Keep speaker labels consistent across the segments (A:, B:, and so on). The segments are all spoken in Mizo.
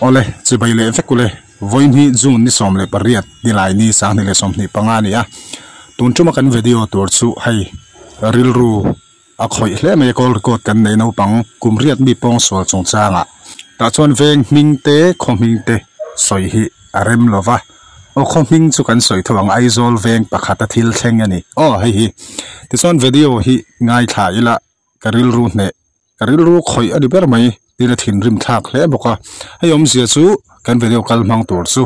A: Awle, chibai leh vek ule. Vawiin hi June ni 18 nilai ni 2025 a ni a. Tun tuma kan video tur chu hei rilru a khawih hle mai a, call record kan nei naupang kum riat mi pawngsual chungchangah tah chuan veng hming te khaw hming te sawi hi a rem lo va, aw khaw hming chu kan sawi tho ang Aizawl veng pakhata thil thleng a ni. Aw hei hi tichuan video hi ngaithla ila ka rilru hneh ka rilru khawih a ni ber mai tin a thinrim thlak hle bawk a, hei awmzia chu kan video kal hmang tur chu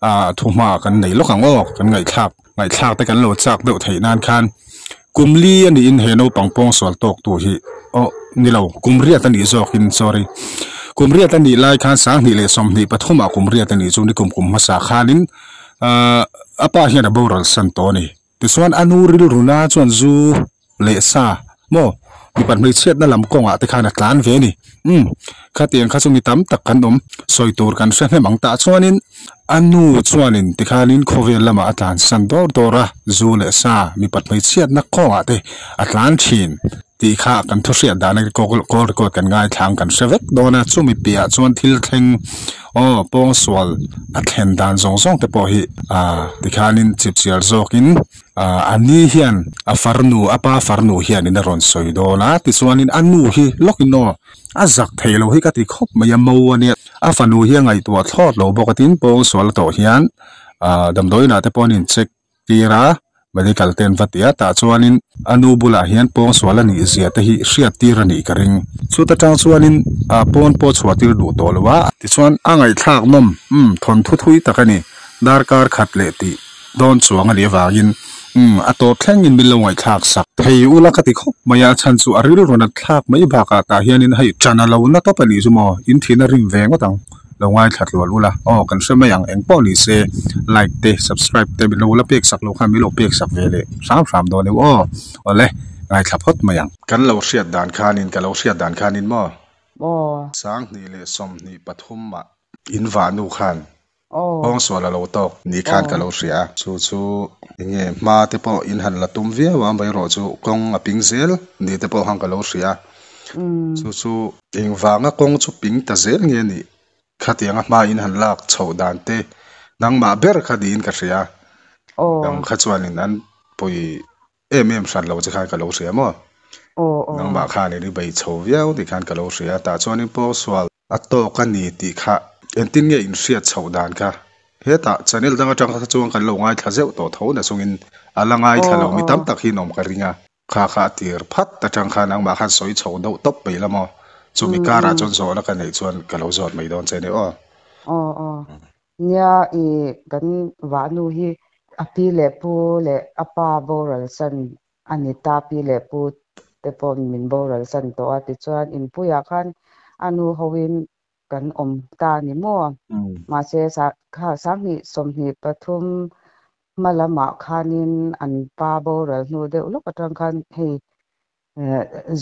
A: ah thuhma kan nei lawk ang aw kan ngaihthlak ngaihthlak te kan lo chak deuh theih nan khan kum li a niin he naupang pawngsual tawk tu hi aw ni lo kum riat a nih zawk in sorry kum riat a nih lai khan 2023 ah kum riat a nih chu ni kum kum hmasa khanin ah a pa hian a boral san tawh a ni. Tichuan a nu rilru na chuan zu leh sa maw mipat hmeichhiatna lam kawngah te khan a tlan ve a ni. Umm khatiang kha chu mi tam tak kan awm sawi tur kan hre hnem ang tah chuanin a nu chuanin tikhanin khawvel lamah a tlan san dawr dawr a, zu leh sa mipat hmeichhiatna kawngah te a tlan thin. Tih kha kan thu hriat dan a call record kan ngaithla ang kan hre vek dawn a, chumi piahah chuan thil thleng aw pawngsual a thlen dan zawng zawng te pawh hi ah tikhanin chipchiar zawkin ah a ni hian a farnu a pa farnu hianin a rawn sawi dawn a tichuanin a nu hi lawkin aw a zak thei lo hi ka ti khawp mai a mo a nia a fanu hi a ngaihtuah thlawt lo bawk a tin pawngsual a tawh hian ah damdawiinah te pawh an in check tir a, medical te an va ti a, tah chuanin a nu bulah hian pawngsual a nih zia te hi hriat tir a nih ka ring. Chuta tang chuanin ah pawn pawh chhuah tir duh tawh lo a. Tichuan a ngaihthlak nawm umm thawn thu thui tak a ni, darkar khat leh tih dawn chuang a nih avangin umm a tawp thlengin min lo ngaihthlak sak. Thei ula ka ti khawp mai a, a chhan chu a rilru nat thlak mai bakah tah hianin hei ṭan a lo na tawp a nih chu maw, in thihna rim ve ngawt ang. Lo ngaithla tlual ula aw kan hre mai ang eng pawh ni se like te subscribe te min lo la pek sak lo khan min lo pek sak ve leh hram hram dawn emaw aw awle ngaithla phawt mai ang. Kan lo hriat dan khanin ka lo hriat dan khanin maw?
B: Aw.
A: 2023 ah in vah nu khan pawngsual a lo tawk ni khan ka lo hria a. Chu chu enge hma te pawh in han la tum viau a amaherawh chu kawng a ping zel ni te pawh khan ka lo hria a. Chu chu Engvanga kawng chu ping ta zel nge nih? Khatianga hma in han lak chhoh dan te nangmah ber kha niin ka hria. Dang kha chuanin an pawi em em hran lo che khan ka lo hria maw? Nangmah khanin i bei chho viau tih khan ka lo hria. Tah chuanin pawngsual a tawk a ni tih kha engtin nge in hriat chhoh dan kha? Hetah channel dang atang kha chuan kan lo ngaithla zeuh tawh tho na chungin a la ngaithla lo mi tam tak hi an awm ka ring a. Kha kha a tir phat atang khan angmah khan sawi chho deuh tawp mai la maw? Chumi karah chuan zawhna ka neih chuan ka lo zawt mai dawn che ni aw.
B: Aw aw. Nia i kan vahnu hi a pi leh pu leh a pa boral san a ni ta, pi leh pu te pawh min boral san tawh a tichuan inpuiah khan a nu hoin kan awm ta a ni maw? Mahse kha 2023 hma lamah khanin an pa boral hnu deuh lawk atang khan hei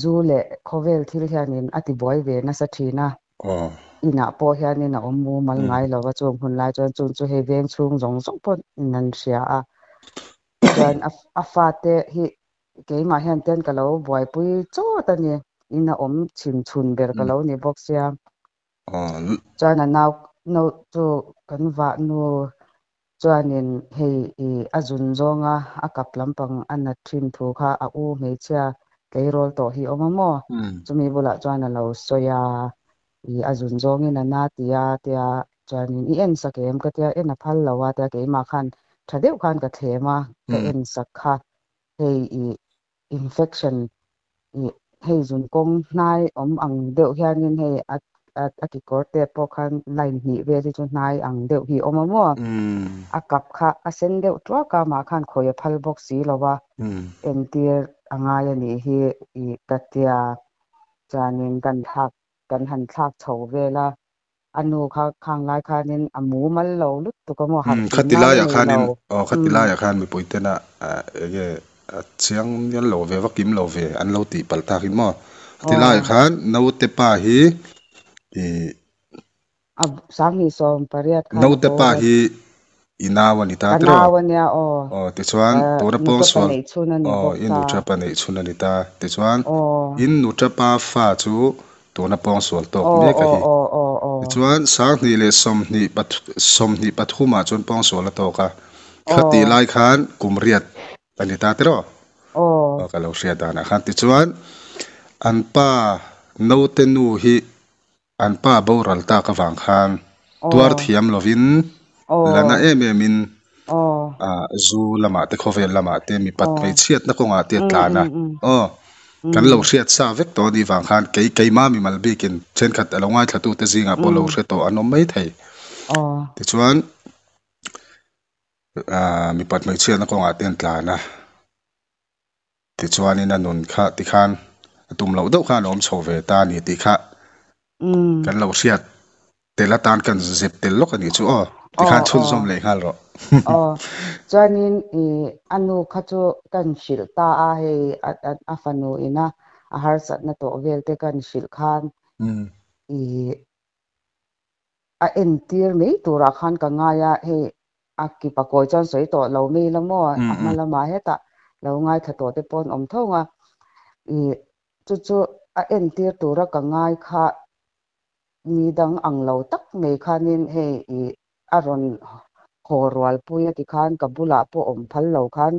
B: zu leh khawvel thil hianin a ti buai ve nasa thin a. Inah pawh hianin a awm mumal ngai lo va, chung hun lai chuan chung chu hei veng chhung zawng zawng pawh in an hria a. Chuan a fate hi keimah hian ten ka lo buaipui chawt a ni. In a awm chhim chhun ber ka lo ni bawk sia. Chuan a nau no chu kan vah nu chuanin hei i a zun zawnga a kap lampang a nat thin thu kha a u hmeichhia tleirawl tawh hi awm a maw? Chumi bulah chuan a lo sawi a, i a zun zawngin a na ti a tia chuanin i en sak em ka tia en a phal lo a tia keimah khan tha deuh khan ka thlem a ka en sak kha hei i infection i hei zun kawng hnai awm ang deuh hianin hei a a kekawr te pawh khan line hnih vel hi chu hnai ang deuh hi awm a maw? A kap kha a sen deuh tuak a mah khan khawi a phal bawk si lo a entir a ngai a nih hi i ka tia chuanin kan thlak kan han thlak chho vel a a nu kha khang lai khanin a mumal lo lutuk a maw harh
A: Umm
B: fim
A: khati
B: nan a
A: laiah
B: nei
A: khanin
B: lo.
A: aw khati
B: Umm.
A: laiah khan mipui tena enge a chiang mial lo ve va kim lo ve an lo tih palh tak in maw khati laiah
B: Aw.
A: khan naute pa hi ih
B: A 2018 khan a
A: naute pa
B: boral.
A: hi i nau a ni ta
B: Ka
A: tiraw?
B: nau a nia aw.
A: Aw tichuan
B: Ka
A: tuna
B: nuṭapa
A: pawngsual
B: neih chhun a ni
A: aw
B: bawk
A: i
B: ta.
A: nuṭapa neih chhun a ni ta tichuan
B: Aw.
A: in nuṭapa fa chu tuna pawngsual tawk
B: Aw
A: mek a
B: aw
A: hi.
B: aw aw aw.
A: Tichuan, 2023 ah chuan pawngsual a tawk a, khatih lai khan kum riat a ni ta tiraw? Aw ka lo hriat danah khan. Tichuan, an pa naute nu hi an pa boral tak avang khan tuar thiam lovin la na em em in zu lamah te khawvel lamah te mipat hmeichhiatna kawngah te a tlan a. Aw kan lo hriat sa vek tawh a nih vang khan kei keima mimal bikin thenkhat a lo ngaithlatute zingah pawh lo hre tawh an awm maithei. Tichuan mipat hmeichhiatna kawngah te an tlan a. Tichuanin a nun kha tikhan a tum loh deuh khan a awm chho ve ta a ni tih kha kan lo hriat tel atan kan zep tel lawk a nih chu aw. Tikhan chhunzawm leh nghal rawh.
B: Aw, chuanin i a nu kha chu kan hrilh ta a, hei a fanu ina a harsatna tawh vel te kan hrilh khan i A entir mai turah khan ka ngai a, hei a kipa kawi chuan sawi tawh lo mai la maw, a hma lamah hetah lo ngaithla tawh te pawh an awm tho ang a, ih chu chu a entir tura ka ngai kha ni dang ang lo tak mai khanin hei ih a rawn haw rualpui a ti khan ka bulah pawh awm phal lo khan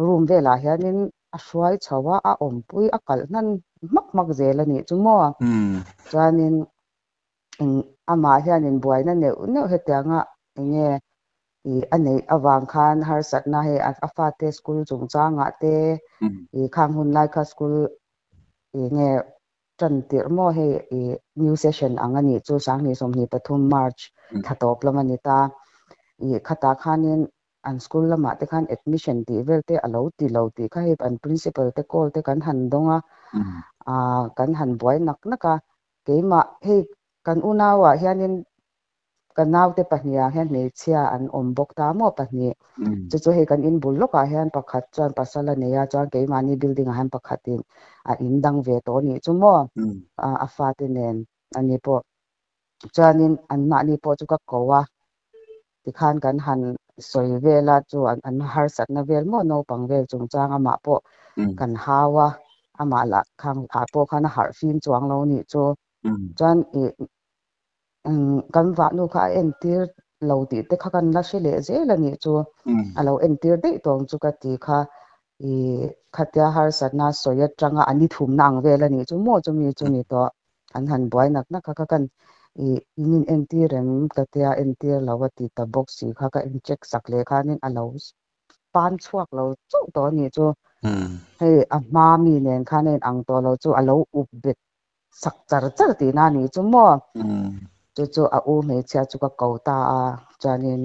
B: room velah hianin a hruai chho a, a awmpui a kalh hnan hmak hmak zel a nih chu maw, chuanin Eng amah hianin buaina neuh neuh hetianga enge ih a neih avang khan harsatna hei a fate school chungchangah te ih khang hun lai kha school ih nge tan tirh maw hei ih new session ang a nih chu 2023 March thla tawp lam a ni ta ih khatah khanin an school lamah te khan admission tih vel te a lo ti lo tih kha hei an principal te call te kan han dawng a ah kan han buai nak nak a. Keimah, hei kan unauah hianin ka naute pahnihah hian hmeichhia an awm bawk ta maw pahnih. Chu chu hei kan in bul lawkah hian pakhat chuan pasal a nei a, chuan keimahni building ah hian pakhatin a in dang ve tawh anih chu maw a fate nen ani pawh. Chuanin anmahni pawh chu ka ko a, tikhan kan han sawi vel a chu an harsatna vel maw naupang vel chungchang amah pawh kan hau a, amah lah khang ah pawh khan a harh fim chuang lo nih chu. Chuan ih kan vahnu kha a entir lo tih te kha kan la hre leh zel a nih chu. A lo entir daih tawng chu ka ti kha ih khatia harsatna sawi atanga a ni thumna ang vel a nih chu maw chumi chu ni tawh. An han buai nak nak a kha kan ih in in entir em ka tia entir lo a ti ta bawk si kha ka in check sak leh khanin a lo pan chhuak lo chauh tawh a nih chu. Hei a hma mi nen khan a in ang tawh lo chu a lo up bet sak char char tihna a nih chu maw. Chu chu a u hmeichhia chu ka ko ta a chuanin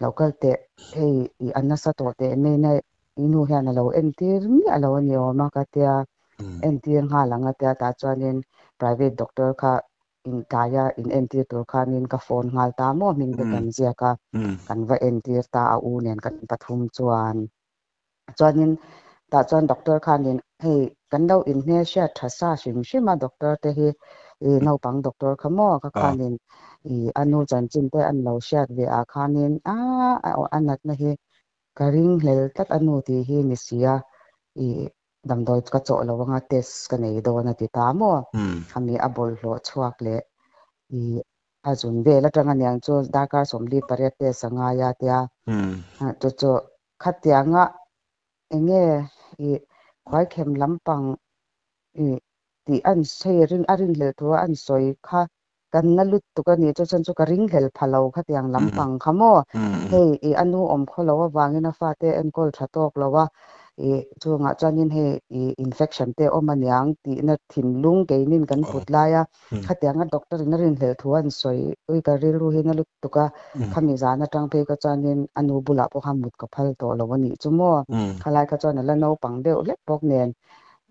B: lo kal teh hei ih a nasa tawh teh mai na i nu hian a lo entir miah lo a ni awm a ka tia entir nghal ang a tia tah chuanin private doctor kha intlaia in entir tur khanin ka phone nghal ta maw hming te kan ziak a kan va entir ta a u nen kan pathum chuan chuanin tah chuan doctor khanin hei kan lo inhmelhriat tha sa hrim hrim a doctor te hi ih naupang doctor kha maw ka khanin ih a nu chanchin te an lo hriat ve ah khanin aaa a natna hi ka ringhlel tlat a nu tih hi ni si a ih damdawi ka chawh lo anga test ka nei dawn a ti ta maw khami a bawlhhlawh chhuak leh ih a zun vel atang aniang chu darkar 48 test a ngai a tia chu chu Khatianga enge ih khuaikhem lampang ih tih an hei ring a rinhlelh thu a an sawi kha kan na lut tuk a nih chu chuan chu ka ringhlel pha lo khatiang lampang kha maw hei ih a nu awm khaw lo avangin a fate enkawl tha tawk lo a ih chungah chuanin hei ih infection te awm aniang tihna thinlung keinin kan put lai a Khatianga doctor in a rinhlelh thu an sawi ui ka rilru hi na lutuk a, khami zan atang phei kha chuanin a nu bulah pawh khan mut ka phal tawh lo a nih chu maw. Khalai kha chuan a la naupang deuh hlek bawk nen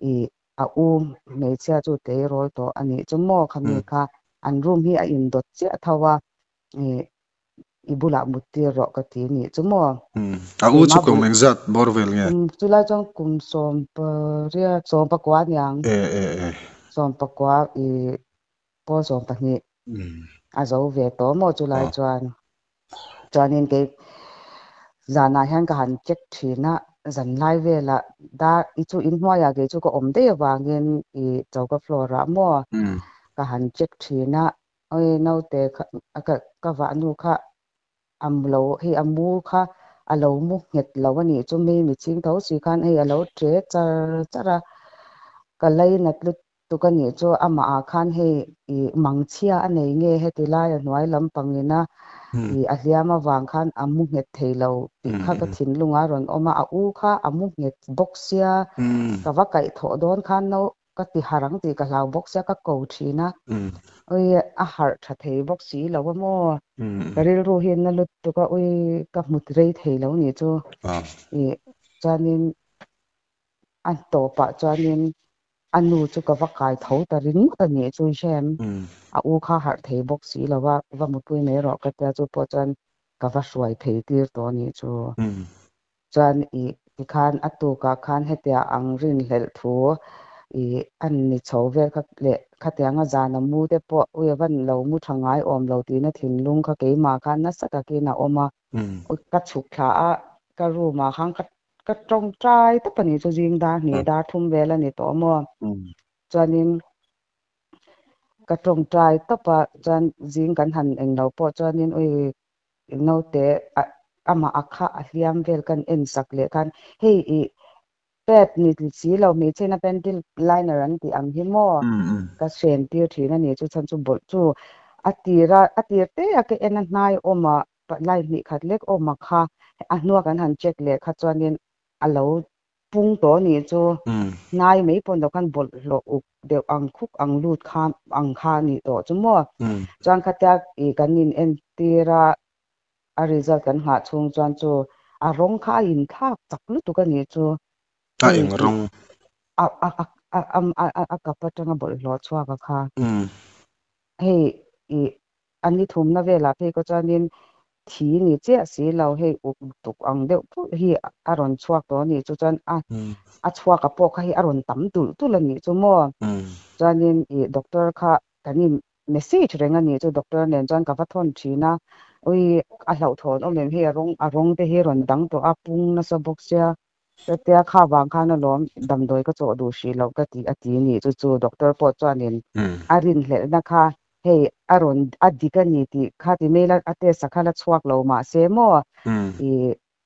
B: ih a u hmeichhia chu tleirawl tawh a nih chu maw khami kha an room hi a indawt chiah tho a ih i bulah mut tir rawh ka ti nih chu maw.
A: A u chu kum engzat bawr vel nge?
B: Kum chulai chuan kum 18, 19 aniang.
A: E e e.
B: 19 i pawl 12 a zo ve tawh maw chulai chuan. Chuanin kei zanah hian ka han check thin a, zan lai velah dar i chu inhnuaiah kei chu ka awm daih avangin i choka floor ah maw ka han check thin a. Oi naute kha ka ka vahnu kha a lo hei a mu kha a lo mu nghet lo a nih chu mi mi chhing tho si khan hei a lo ṭe char char a, ka lainat lutuk a nih chu amah ah khan hei ih mangchhia a nei nge heti lai a hnuai lampang ina ih a hliam avang khan a mu nghet thei lo tih kha ka thinlung ah a rawn awm a, a u kha a mu nghet bawk sia ka va kaih thawh dawn khan no ka ti harh ang tih ka hlau bawk sia ka ko thin a, ui a harh tha thei bawk si lo a maw? Ka rilru hi na lutuk a ui ka hmu rei thei lo nih chu ih chuanin a tawpah chuanin a nu chu ka va kai tho ta ringawt a nih chu i hrem a u kha harh thei bawk si lo a va mutpui mai rawh ka tia chu pawh chuan ka va hruai thei tir tawh a nih chu. Chuan ih tikhan a tukah khan hetia ang rinhlelh thu ih a ni chho vel kha leh khatianga zana mu te pawh ui a van lo mu tha ngai awm lo tihna thinlung kha keimah khan nasa takin a awm a. Ka chhuk thla a, ka room ah khan ka ka tawngtai tawp a nih chu zing dar hnih dar thum vel a ni tawh maw. Chuanin ka tawngtai tawp a, chuan zing kan han englo pawh chuanin ui Naute amah a kha a hliam vel kan en sak leh khan hei ih pad ni si lo hmeichhe ina panty liner an tih ang hi maw ka hren tir thin a ni chu chhan chu bawlh chu a tir a a tir te a ka en a hnai awm a lai hnih khat lek awm a kha a hnua kan han check leh kha chuanin a lo pung tawh a nih chu hnai mai pawh ni lo khan bawlhhlawh uk deuh ang khuk ang lut kha ang kha a nih tawh chu maw. Chuan khatia ih kan in entir a, a result kan nghah chhung chuan chu a rawng kha a inthlak chak lutuk a nih chu.
A: A eng rawng?
B: A a a a a kap atanga bawlhhlawh chhuak a kha. Hei ih A ni thumna velah phei khaw chuanin thi ni chiah si lo, hei uk tuk ang deuh pulh hi a rawn chhuak tawh a nih chu chuan a a chhuak a pawh kha hi a rawn tam tulh tulh a nih chu maw. Chuanin ih doctor kha kan in message reng a nih chu doctor nen chuan ka va thawn thin a, ui a hlauhthawn awm em hei a rawng a rawng te hi a rawn dang tawh a pung nasa bawk sia. Hetia kha vang khan alawm damdawi ka chawh duh hrih loh ka tih a ti nih chu chu doctor pawh chuanin a rinhlelhna kha hei a rawn a dik a ni tih kha ti mail a test a kha la chhuak lo mahse maw i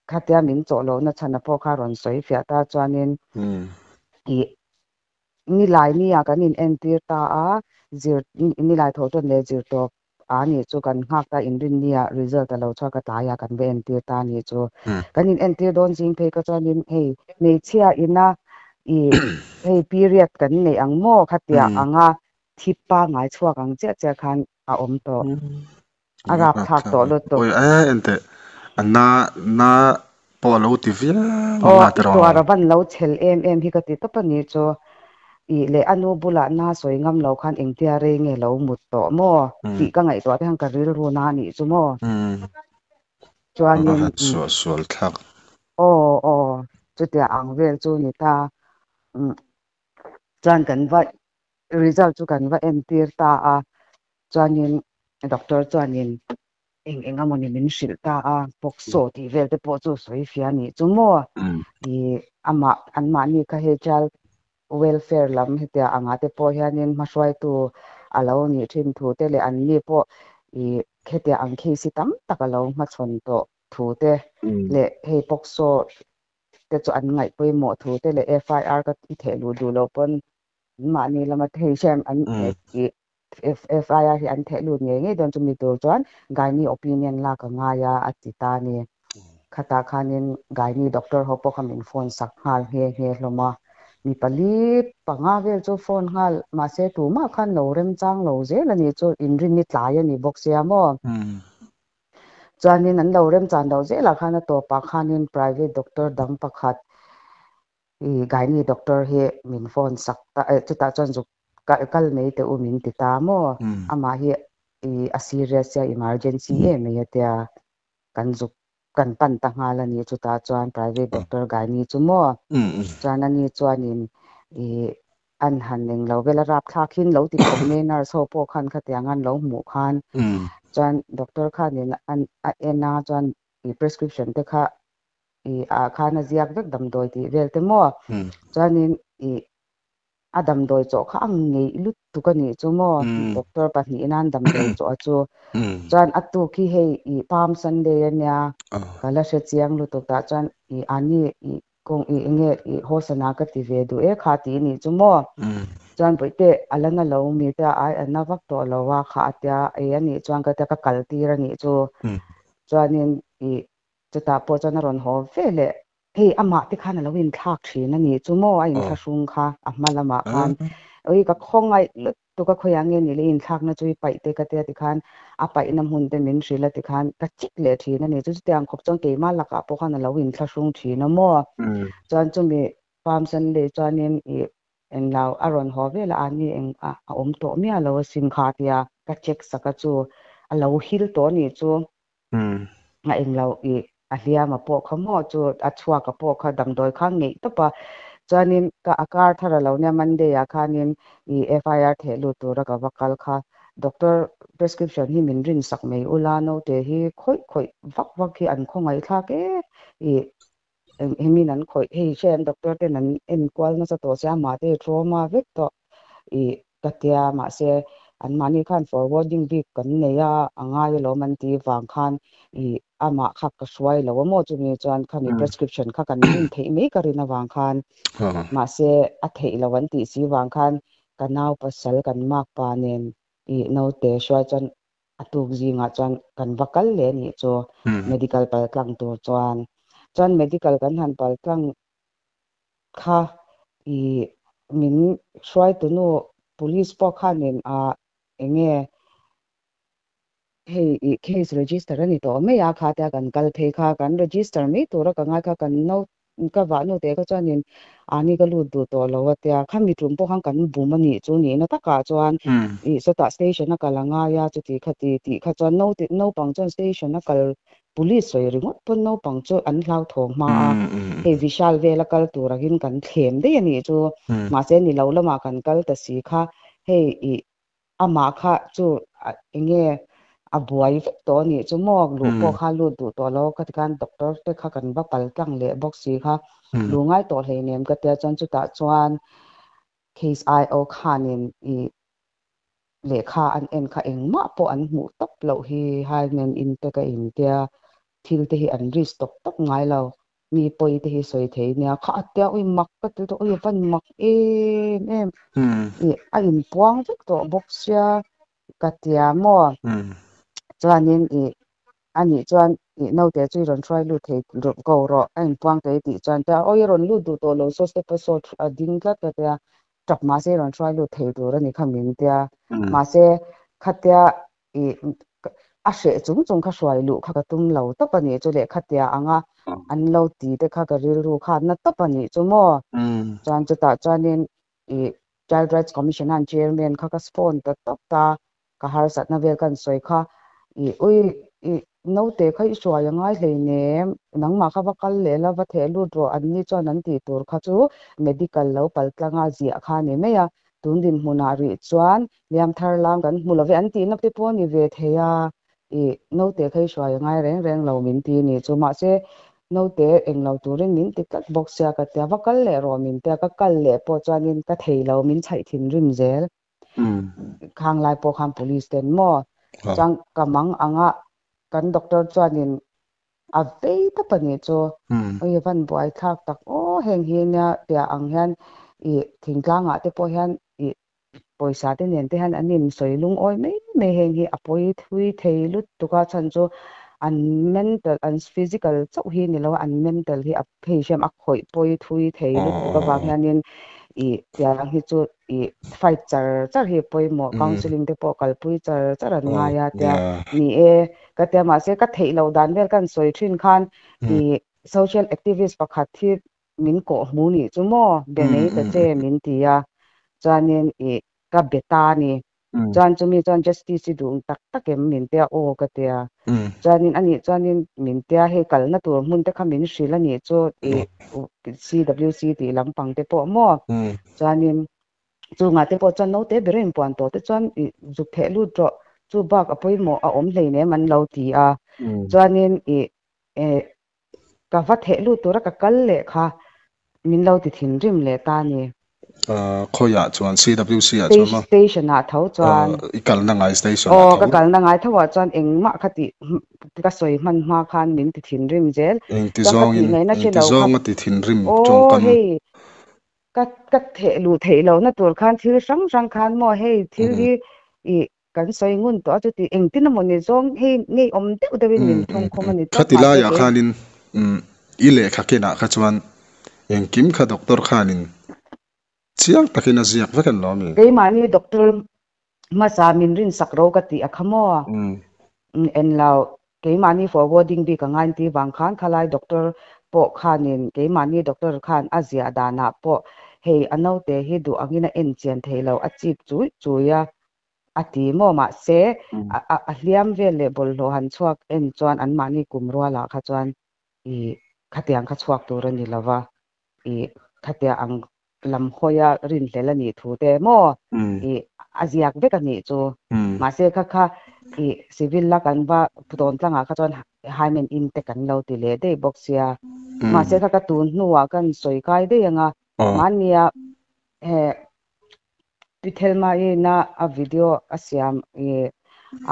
B: khatia min chawh lohna chhana pawh kha rawn sawi fiah ta chuanin i nilai nia kan in entir ta a zir nilai thawh tawn leh zir tawp A nih chu kan nghak ta inrinnia result a lo chhuak a tlai a kan va entir ta a nih chu. Kan in entir dawn zing phei ka chuanin hei hmeichhia ina i hei period kan neih ang maw khatia anga thi pangai chhuak ang chiah chiah khan a awm tawh. A rapthlak tawh lutuk.
A: Awi e enteh a na na pawh a lo ti viau
B: ang a tiraw. Aw i tuar a van lo chhel em em hi ka ti tawp a nih chu. Ih leh a nu bulah na sawi ngam lo khan engtia rei nge lo mut tawh maw tih ka ngaihtuah te khan ka rilru na a nih chu maw. Chuanin
A: A suah sual thlak.
B: Aw aw chutia ang vel chu ni ta. Chuan kan va result chu kan va entir ta a. Chuanin doctor chuanin eng eng emaw ni min hrilh ta a, POCSO tih vel te pawh chu sawi fia nih chu maw? Ih amah anmahni kha hei child welfare lam hetia angah te pawh hianin hmahruaitu a lo nih thin thu te leh anni pawh ih hetia ang case hi tam tak a lo hmachhawn tawh thu te leh hei POCSO te chu an ngaih pawimawh thu te leh FIR ka i theh luh duh loh pawn anmahni lama hei hian an ih FIR hi an theh lut ngei ngei dawn chumi tur chuan Gynae opinion lak a ngai a, a ti ta a ni. Khatah khanin Gynae doctor ho pawh kha min phone sak nghal nghe nghe hlawm a, mi pali panga vel chu phone nghal mahse tumah khan lo remchang lo zel a ni chu inrinni tlai a ni bawk sia maw. Chuanin an lo remchan lo zelah khan a tawpah khanin private doctor dang pakhat I Gynae doctor hi min phone sak ta eh chutah chuan zuk kal mai teh u min ti ta maw? Amah hi i a serious sia emergency em mai a tia kan zuk kan pan ta nghal a ni chutah chuan private doctor Gynae chu maw? Chuan ani chuanin i an han englo vel a rapthlak hin lo ti khawp mai nurse ho pawh khan khatiang an lo hmuh khan chuan doctor khanin an a en a chuan i prescription te kha I ah khan a ziak vek damdawi tih vel te maw? Chuanin i A damdawi chawh kha a ngeih lutuk a nih chu maw, doctor pahnihin an damdawi chawh a chu. Chuan a tuk hi hei i Palm Sunday a nia, ka la hre chiang lutuk tah chuan i ani i kawng i enge i hawsana ka ti ve duh e kha tih a nih chu maw. Chuan bawihte a la na lo mi te a ai a na vak tawh lo a kha a tia ei a nih chuan ka tia ka kal tir a nih chu. Chuanin i chutah pawh chuan a rawn haw ve leh. Hei amah te khan a lo inthlak thin a nih chu maw a inthlahrung kha a hma lamah khan ui ka khawngaih lutuk a khawiah nge ni le inthlakna chu i paih te ka tia tikhan a paihna hmun te min hrilh a tikhan ka chik leh thin a ni chu chutiang khawp chuan keimah lakah pawh khan a lo inthlahrung thin a maw chuan chumi Palm Sunday chuanin i englo a rawn haw vel a ani eng a awm tawh miah lo asin kha tia ka check sak a chu a lo hil tawh a nih chu. A englo i a hliama pawh kha maw chu a chhuaka pawh kha damdawi kha ngeih tawp a, chuanin ka a kar thar a lo nia Monday ah khanin i FIR theh lut tura ka va kal kha doctor prescription hi min rin sak mai ula naute hi khawih khawih vak vak hi an khawngaih thlak e i hemin an khawih hei hre an doctor ten an enkual nasa tawh sia mahte hi trauma vek tawh i ka tia mahse anmahni khan forwarding bik kan nei a a ngai alawm an tih vang khan i amah kha ka hruai lo a maw chumi chuan khami prescription kha kan rin theih mai ka rin avang khan mahse a theih lo an tih si vang khan ka nau pasal kan makpa nen i naute hruai chuan a tuk zingah chuan kan va kal leh anih chu medical paltlang tur chuan chuan medical kan han paltlang kha i min hruaitunu police pawh khanin a enge hei i case register a ni tawh mai a kha tia kan kal phei kha kan register mai tura ka ngai kha kan no ka vah nu te kha chuanin ani ka lut duh tawh lo a tia khami tum pawh khan kan bum a nih chu nihna takah chuan i sawtah station a kal a ngai a chuti khati tih kha chuan naupang chuan station a kal Police sawi ringawt pawn naupang chu an hlauthawng hma a, hei Vishal vela kal tur angin kan thlem daih a nih chu, mahse ni lo lamah kan kal ta si kha, hei i amah kha chu enge a buai vek tawh a nih chu maw, luh pawh kha lut duh tawh lo ka ti khan doctor te kha kan va pal tlang leh bawk si kha, lu ngai tawh hleinem ka tia chuan chutah chuan case IO khanin i Lehkha an en kha engmah pawh an hmuh tawp loh hi Haimen in te ka in tia thil te hi an risk tawp tawp ngai lo mi pawi te hi sawi thei nia kha a tia ui mak ka ti tawh ui a van mak em em i a in puang vek tawh bawk sia ka tia maw chuanin i anih chuan i naute chu i rawn hruai lut thei ko rawh a in puang thei tih chuan tia awi a rawn lut duh tawh lo saw step a saw a ding tlat ka tia tap mahse rawn hruai lut thei tur a ni kha min tia mahse khatia i a hreh chung chung kha hruai luh kha ka tum lo tawp a nih chu leh khatia anga an lo ti te kha ka rilru kha na tawp a nih chu maw chuan chutah chuanin i Child Rights Commission an chairman kha ka phone ta tawp ta ka harsatna vel kan sawi kha i ui i naute kha i hruai a ngai hleinem nangmah kha va kal leh la va theh lut rawh an ni chuan an tih tur kha chu medical lo pal tlanga ziah kha a ni mai a tun dinhmunah rih chuan liam thar lam kan hmu lo ve an tihna te pawh a ni ve thei a i naute kha i hruai a ngai reng reng lo min ti a ni chu mahse naute englo turin min ti tlat bawk sia ka tia va kal leh rawh min tia ka kal leh pawh chuanin ka thei lo min chhaih thinrim zel. Khang lai pawh khan police ten maw chuan ka mang anga kan doctor chuanin a vei tawp a nih chu ui van buai thlak tak aw heng hi nia piah ang hian i thingtlangah te pawh hian i pawisa te nen te hian an in sawi lungawi mai mai heng hi a pawi thui thei lutuk a chhan chu an mental an physical chauh hi ni lo a an mental hi a phei hriam a khawih pawi thui thei lutuk avang hianin i tiang hi chu i fight char char hi pawimawh counselling te pawh kalpui char char an ngai a tia ni e ka tia mahse ka theih loh dan vel kan sawi thin khan i social activist pakhat hi min kawh hmu nih chu maw be mai ta che min ti a chuanin i ka be ta a ni Chuan chumi chuan justice hi duh tak tak em min tia aw ka tia. Chuanin anih chuanin min tia hei kalna tur hmun te kha min hrilh anih chu i CWC tih lampang te pawh maw. Chuanin chungah te pawh chuan naute ber a inpuan tawh te chuan i zuk theh lut rawh chu bak a pawimawh a awm hleinem an lo ti a. Chuanin i ka va theh lut tura ka kal leh kha min lo ti thinrim leh ta a ni.
A: Khawiah chuan CWC ah chuan maw?
B: Station ah tho chuan.
A: I kalna ngai station ah
B: Aw
A: tho.
B: ka kalna ngai tho ah chuan engmah kha tih ka sawi hman hma khan min ti thinrim zel.
A: Engti
B: Chuan ka tih
A: zawngin,
B: ngaihna hre
A: engti
B: lo kha
A: zawnga ti thinrim
B: aw
A: tawngkam.
B: hei ka ka theh luh theih lohna tur khan thil hrang hrang khan maw hei thil hi i kan sawi ngun tawh a chuti engtin emaw ni zawng hei ngeiawm deuh deuhin min thawngkhawm a ni tawp
A: Khati
B: mahse
A: laiah
B: kei
A: khanin i lehkha kenah kha chuan engkim kha doctor khanin chiang takin a ziak vek an lo a mi?
B: Keimahni doctor hmasa min rinsak ro ka tih a kha maw? En lo, keimahni forwarding bik a ngainti vang khan khalai doctor pawh khanin keimahni doctor khan a ziah danah pawh hei a naute hi duh angin a en chian thei lo a chip chui chui a a ti maw? Mahse a hliam vel leh bawlhhlawh han chhuak en chuan anmahni kum rualah kha chuan i khatiang kha chhuak tur a ni lo va, i khatia ang lam hawia rinhlel a nih thu te maw i a ziak vek a nih chu. Mahse kha kha i civil la kan va tawn tlangah kha chuan Hymen in te kan lo ti leh daih bawk sia. Mahse kha ka tun hnuah kan sawi kai daih ang a, mahnia he Pi Thelma-ina a video a siam i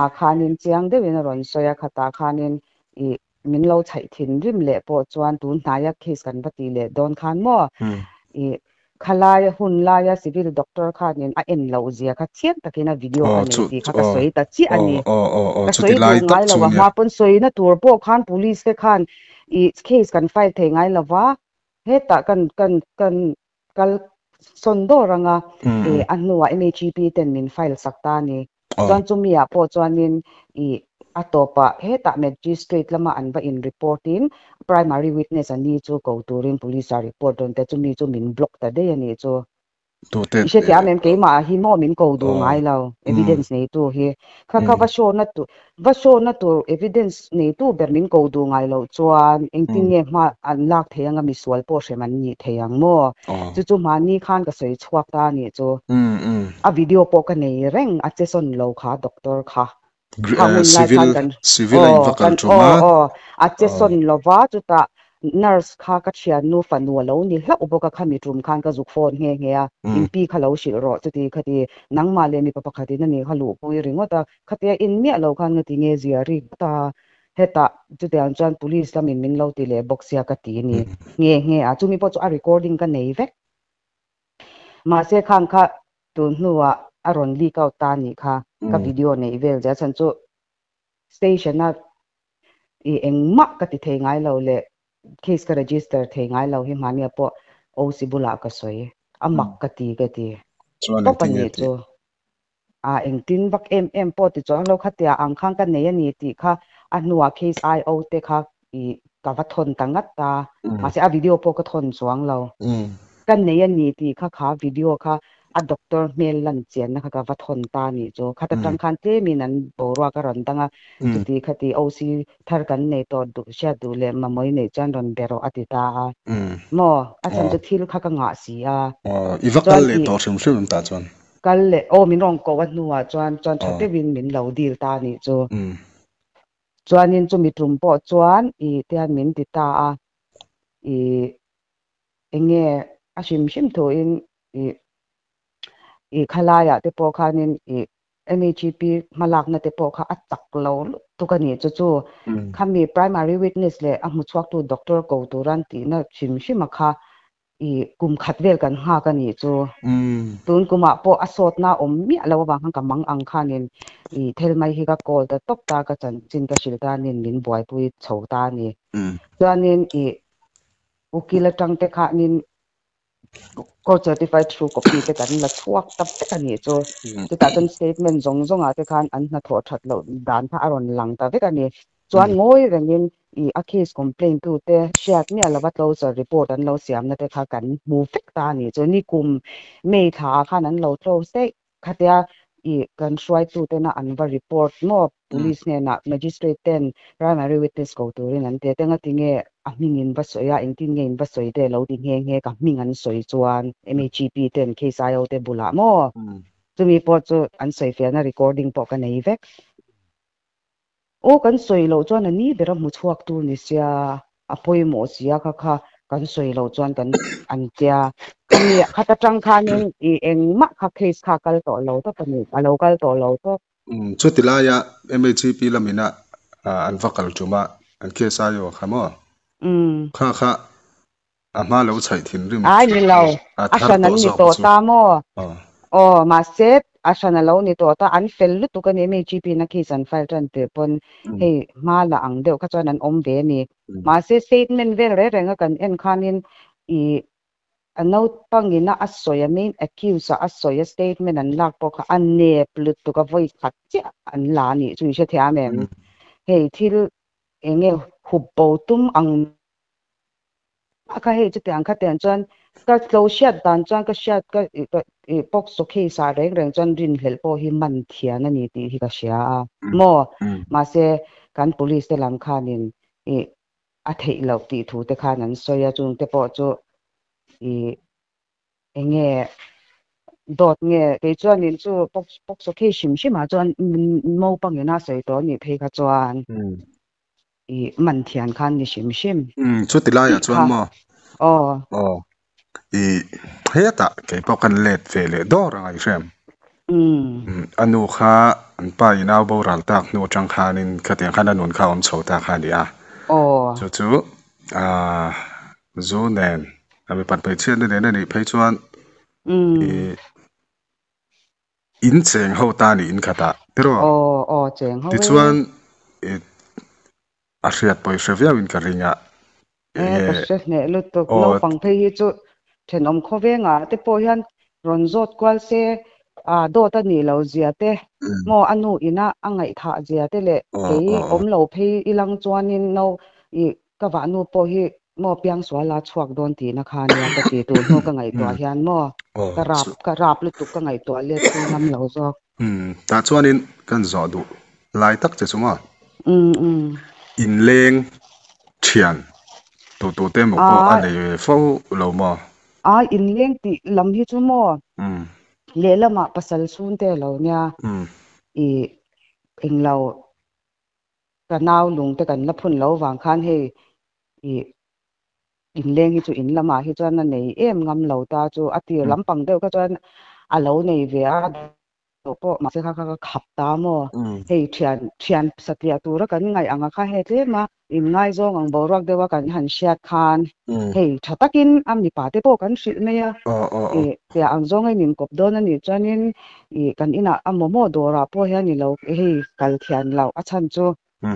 B: ah khanin chiang deuhin a rawn sawi a, khatah khanin i min lo chhaih thinrim leh pawh chuan tun hnaia case kan va tih leh dawn khan maw i khalaia hun laia civil doctor khanin a en loh zia kha chiang takin a video ka nei tih kha ka sawi ta chiah a ni. Ka sawi duh ngai lo a, hma pawn sawina tur pawh khan police te khan i case kan file thei ngai lo va, hetah kan kan kan kal sawn dawr anga i a hnuah MHEP ten min file sak ta a ni. Chuan chumi ah pawh chuanin i a tawpah hetah magistrate lama an va in report in primary witness a ni chu ko turin police ah report dawn te chumi chu min block ta daih a nih chu. I hrethiam em keimah hi maw min ko duh ngai lo evidence neitu hi. Kha kha va show na tur va show na tur evidence neitu ber min ko duh ngai loh chuan engtin nge hma an lak thei anga misual pawh hrem an nih thei ang maw? Chu chu mahni khan ka sawi chhuak ta a nih chu. A video pawh ka nei reng a che sawn lo kha doctor kha. Kha hun lai khan kan aw kan aw aw a che sawn lo va chutah nurse kha ka thiannu fanu a lo ni hlauh bawk a khami tum khan ka zuk phone nghe nghe a in pi kha lo hrilh rawh chuti khati nangmah leh mipa pakhatin a nih kha luhpui ringawt a khatia in miah lo khan ngati nge zia rik ta hetah chutiang chuan police lamin min lo ti leh bawk sia ka ti ni nghe nghe a chumi pawh chu a recording ka nei vek mahse khang kha Tun hnuah a rawn leak out ta anih kha ka video neih vel zia chhan chu station a i engmah ka ti thei ngai lo leh case ka register thei ngai lo hi hmania pawh OC bulah ka sawi a mak ka ti ka ti tawp anih chu a engtin vak em em pawh ti chuang lo khatia ang khan ka nei ani tih kha a hnuah case IO te kha i ka va thawn ta ngat ta mahse a video pawh ka thawn chuang lo ka nei a ni tih kha kha video kha a doctor hmel lan chianna kha ka va thawn ta a nih chu khata tang khan tlemin an boruak a rawn dang a chuti khati OC thar kan nei tawh duh hriat duh leh mamawih neih chuan rawn be rawh a ti ta a maw a chhan chu thil kha ka ngah si a
A: I va kal
B: chuan
A: leh
B: i
A: tawh hrim hrim em tah chuan?
B: Kal leh aw min rawn koh a hnuah chuan chuan tha deuhin min lo dil ta a nih chu. Chuanin chumi tum pawh chuan i tian min ti ta a, i enge a hrim hrim thuin i i khalaiah te pawh khanin i MEGP hmalakna te pawh kha a chak lo lutuk a nih chu chu khami primary witness leh a hmuchhuaktu doctor ko turan tihna hrim hrima kha I kum khat vel kan nghak a nih chu. Tun kumah pawh a sawtna awm miah lo avang khan ka mang ang khanin i thel mai hi ka call ta tawp ta, ka chanchin ka hrilh ta anin min buaipui chho ta a ni. Chuanin i ukil atang te khanin court certified true copy te kan la chhuak ta vek a nih chu. Chutah chuan statement zawng zawngah te khan an hnathawh that loh dan kha a rawn lang ta vek a ni. Chuan ngawi rengin i a case complaint tu te hriat miah lova closure report an lo siamna te kha kan hmu vek ta a nih chu. Nikum May thla ah khan an lo close daih. Khatia i kan hruaitu tena an va report maw police hnenah magistrate ten primary witness ko turin an ti a. Engati nge a hming in va sawi a, engtin nge in va sawi te lo ti nghe nghe ka hming an sawi chuan MHEP ten case IO te bulah maw chumi pawh chu an sawi fiahna recording pawh ka nei vek. Aw kan sawi loh chuan a ni ber a hmu chhuak tur ni sia, a pawimawh sia kha kha kan sawi loh chuan kan an tia. Khami khata tang khanin i engmah kha case kha kal tawh lo tawp a ni, a lo kal tawh lo tawp.
A: Chuti laia MHP lamina an va kal ṭum a, an case aio kha maw? Kha kha a hma lo chhaih thinrim
B: Ai ni lo,
A: a
B: a
A: thar
B: hran
A: tawh
B: an ni
A: zawk
B: tawh
A: chu.
B: ta maw? Aw, mahse a hran a lo ni tawh ta, an fel lutuk a ni, MHP na case an file ṭan tirh pawn hei hma la ang deuh kha chuan an awm ve a ni. Mahse statement vel reng reng a kan en khanin i a naupangin a a sawi a, main accused a a sawi a statement an lak pawh kha a nep lutuk a, vawi khat chiah an la a nih chu i hrethiam em? Hei thil eng nge hup bo tum ang mah kha hei chutiang kha tiang chuan ka tlo hriat dan chuan ka hriat ka i POCSO case ah reng reng chuan rinhlelh pawh hi man thian a ni tih hi ka hria a maw? Mahse kan police te lam khanin i a theih loh tih thu te khan an sawi a, chung te pawh chu i eng nge dawt nge kei chuan in chu POCSO case hrim hrim ah chuan naupang ina sawi tawh a nih phei kha chuan i man thian khan ni hrim hrim.
A: Chuti laiah chuan maw?
B: Aw.
A: Aw. I hetah kei pawh kan let ve leh dawr ang a i hrem. A nu kha an pa in au boral tak hnu atang khanin khatiang khan a nun kha a awm chho ta kha a ni a. Chu chu zu nen a mipat hmeichhiatna nen a nih phei chuan i in cheng ho ta a nih in khatah tiraw? Tichuan i A hriat pawh i hre viau in ka ring a.
B: E, ka hre hneh lutuk. Naupang phei hi chu thenawm khawvengah te pawh hian rawn zawt kual se, a dawt a nih lo zia te, maw a nu ina a ngaihthah zia te leh kei awm lo phei ilang chuanin no i ka vahnu pawh hi maw piangsual a chhuak dawn tihna kha nia ka ti tur hnu ka ngaihtuah hian maw ka rap ka rap lutuk ka ngaihtuah let thui ngam lo zawk.
A: Tah chuanin kan zawh duh lai tak che chu maw? Inleng thian tu tu te emaw pawh a nei ve fo lo maw?
B: A inleng tih lam hi chu maw? Lehlamah pasal chhungte a lo nia i englo ka nau lung te kan la phun lo vang khan hei i inleng hi chu in lamah hi chuan a nei em ngam lo ta chu a tir lampang deuh kha chuan a lo nei ve a tawh pawh mahse kha kha ka khap ta maw hei thian thian satliah tura kan ngaih ang a kha hei tlem a inngaizawng ang boruak deuh a kan han hriat khan hei tha takin a mipa te pawh kan hrilh mai a ih tiah ang zawng a in inkawp dawn a nih chuanin ih kan inah a momo dawrah pawh hian i lo hei kal thian loh a chhan chu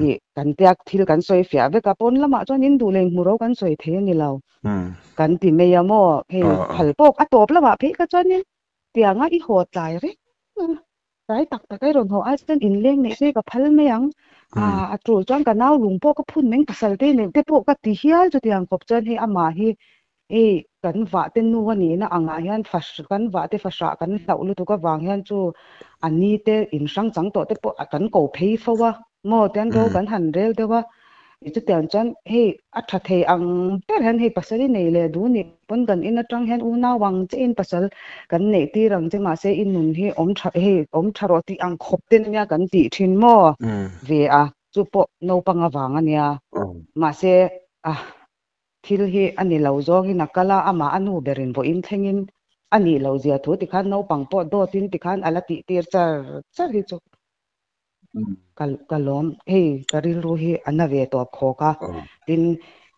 B: ih kan tia thil kan sawi fiah vek a pawn lamah chuan in duh leh in hmu ro kan sawi thei a ni lo kan ti mai a maw hei phal pawk a tawp lamah phei kha chuanin tianga i haw tlai reng a tlai tak tak a i rawn haw ai chuan inleng neih te ka phal mai ang a a tul chuan ka nau lung pawh ka phun meng pasal te neih te pawh ka ti hial chutiang khawp chuan hei amah hi hei kan vah te nu a nihna angah hian fa kan vah te fahrah kan hlauh lutuk avang hian chu a ni te inhrang chang tawh te pawh kan ko phei fo a maw tian ro kan han rel deuh a Chutiang chuan hei a tha thei ang ber hian hei pasal i nei leh duh nih pawn kan in atang hian unau ang chiahin pasal kan neih tir ang che mahse i nun hi awm tha hei awm tha rawh tih ang khawp te nia kan tih thin maw ve a chu pawh naupang avang a nia mahse a thil hi a ni lo zawngin a kal a amah a nu berin vawiin thlengin a nih loh zia thu tikhan naupang pawh dawtin tikhan a la tih tir char char hi chu Ka lawm hei ka rilru hi a na ve tawp khawk a, tin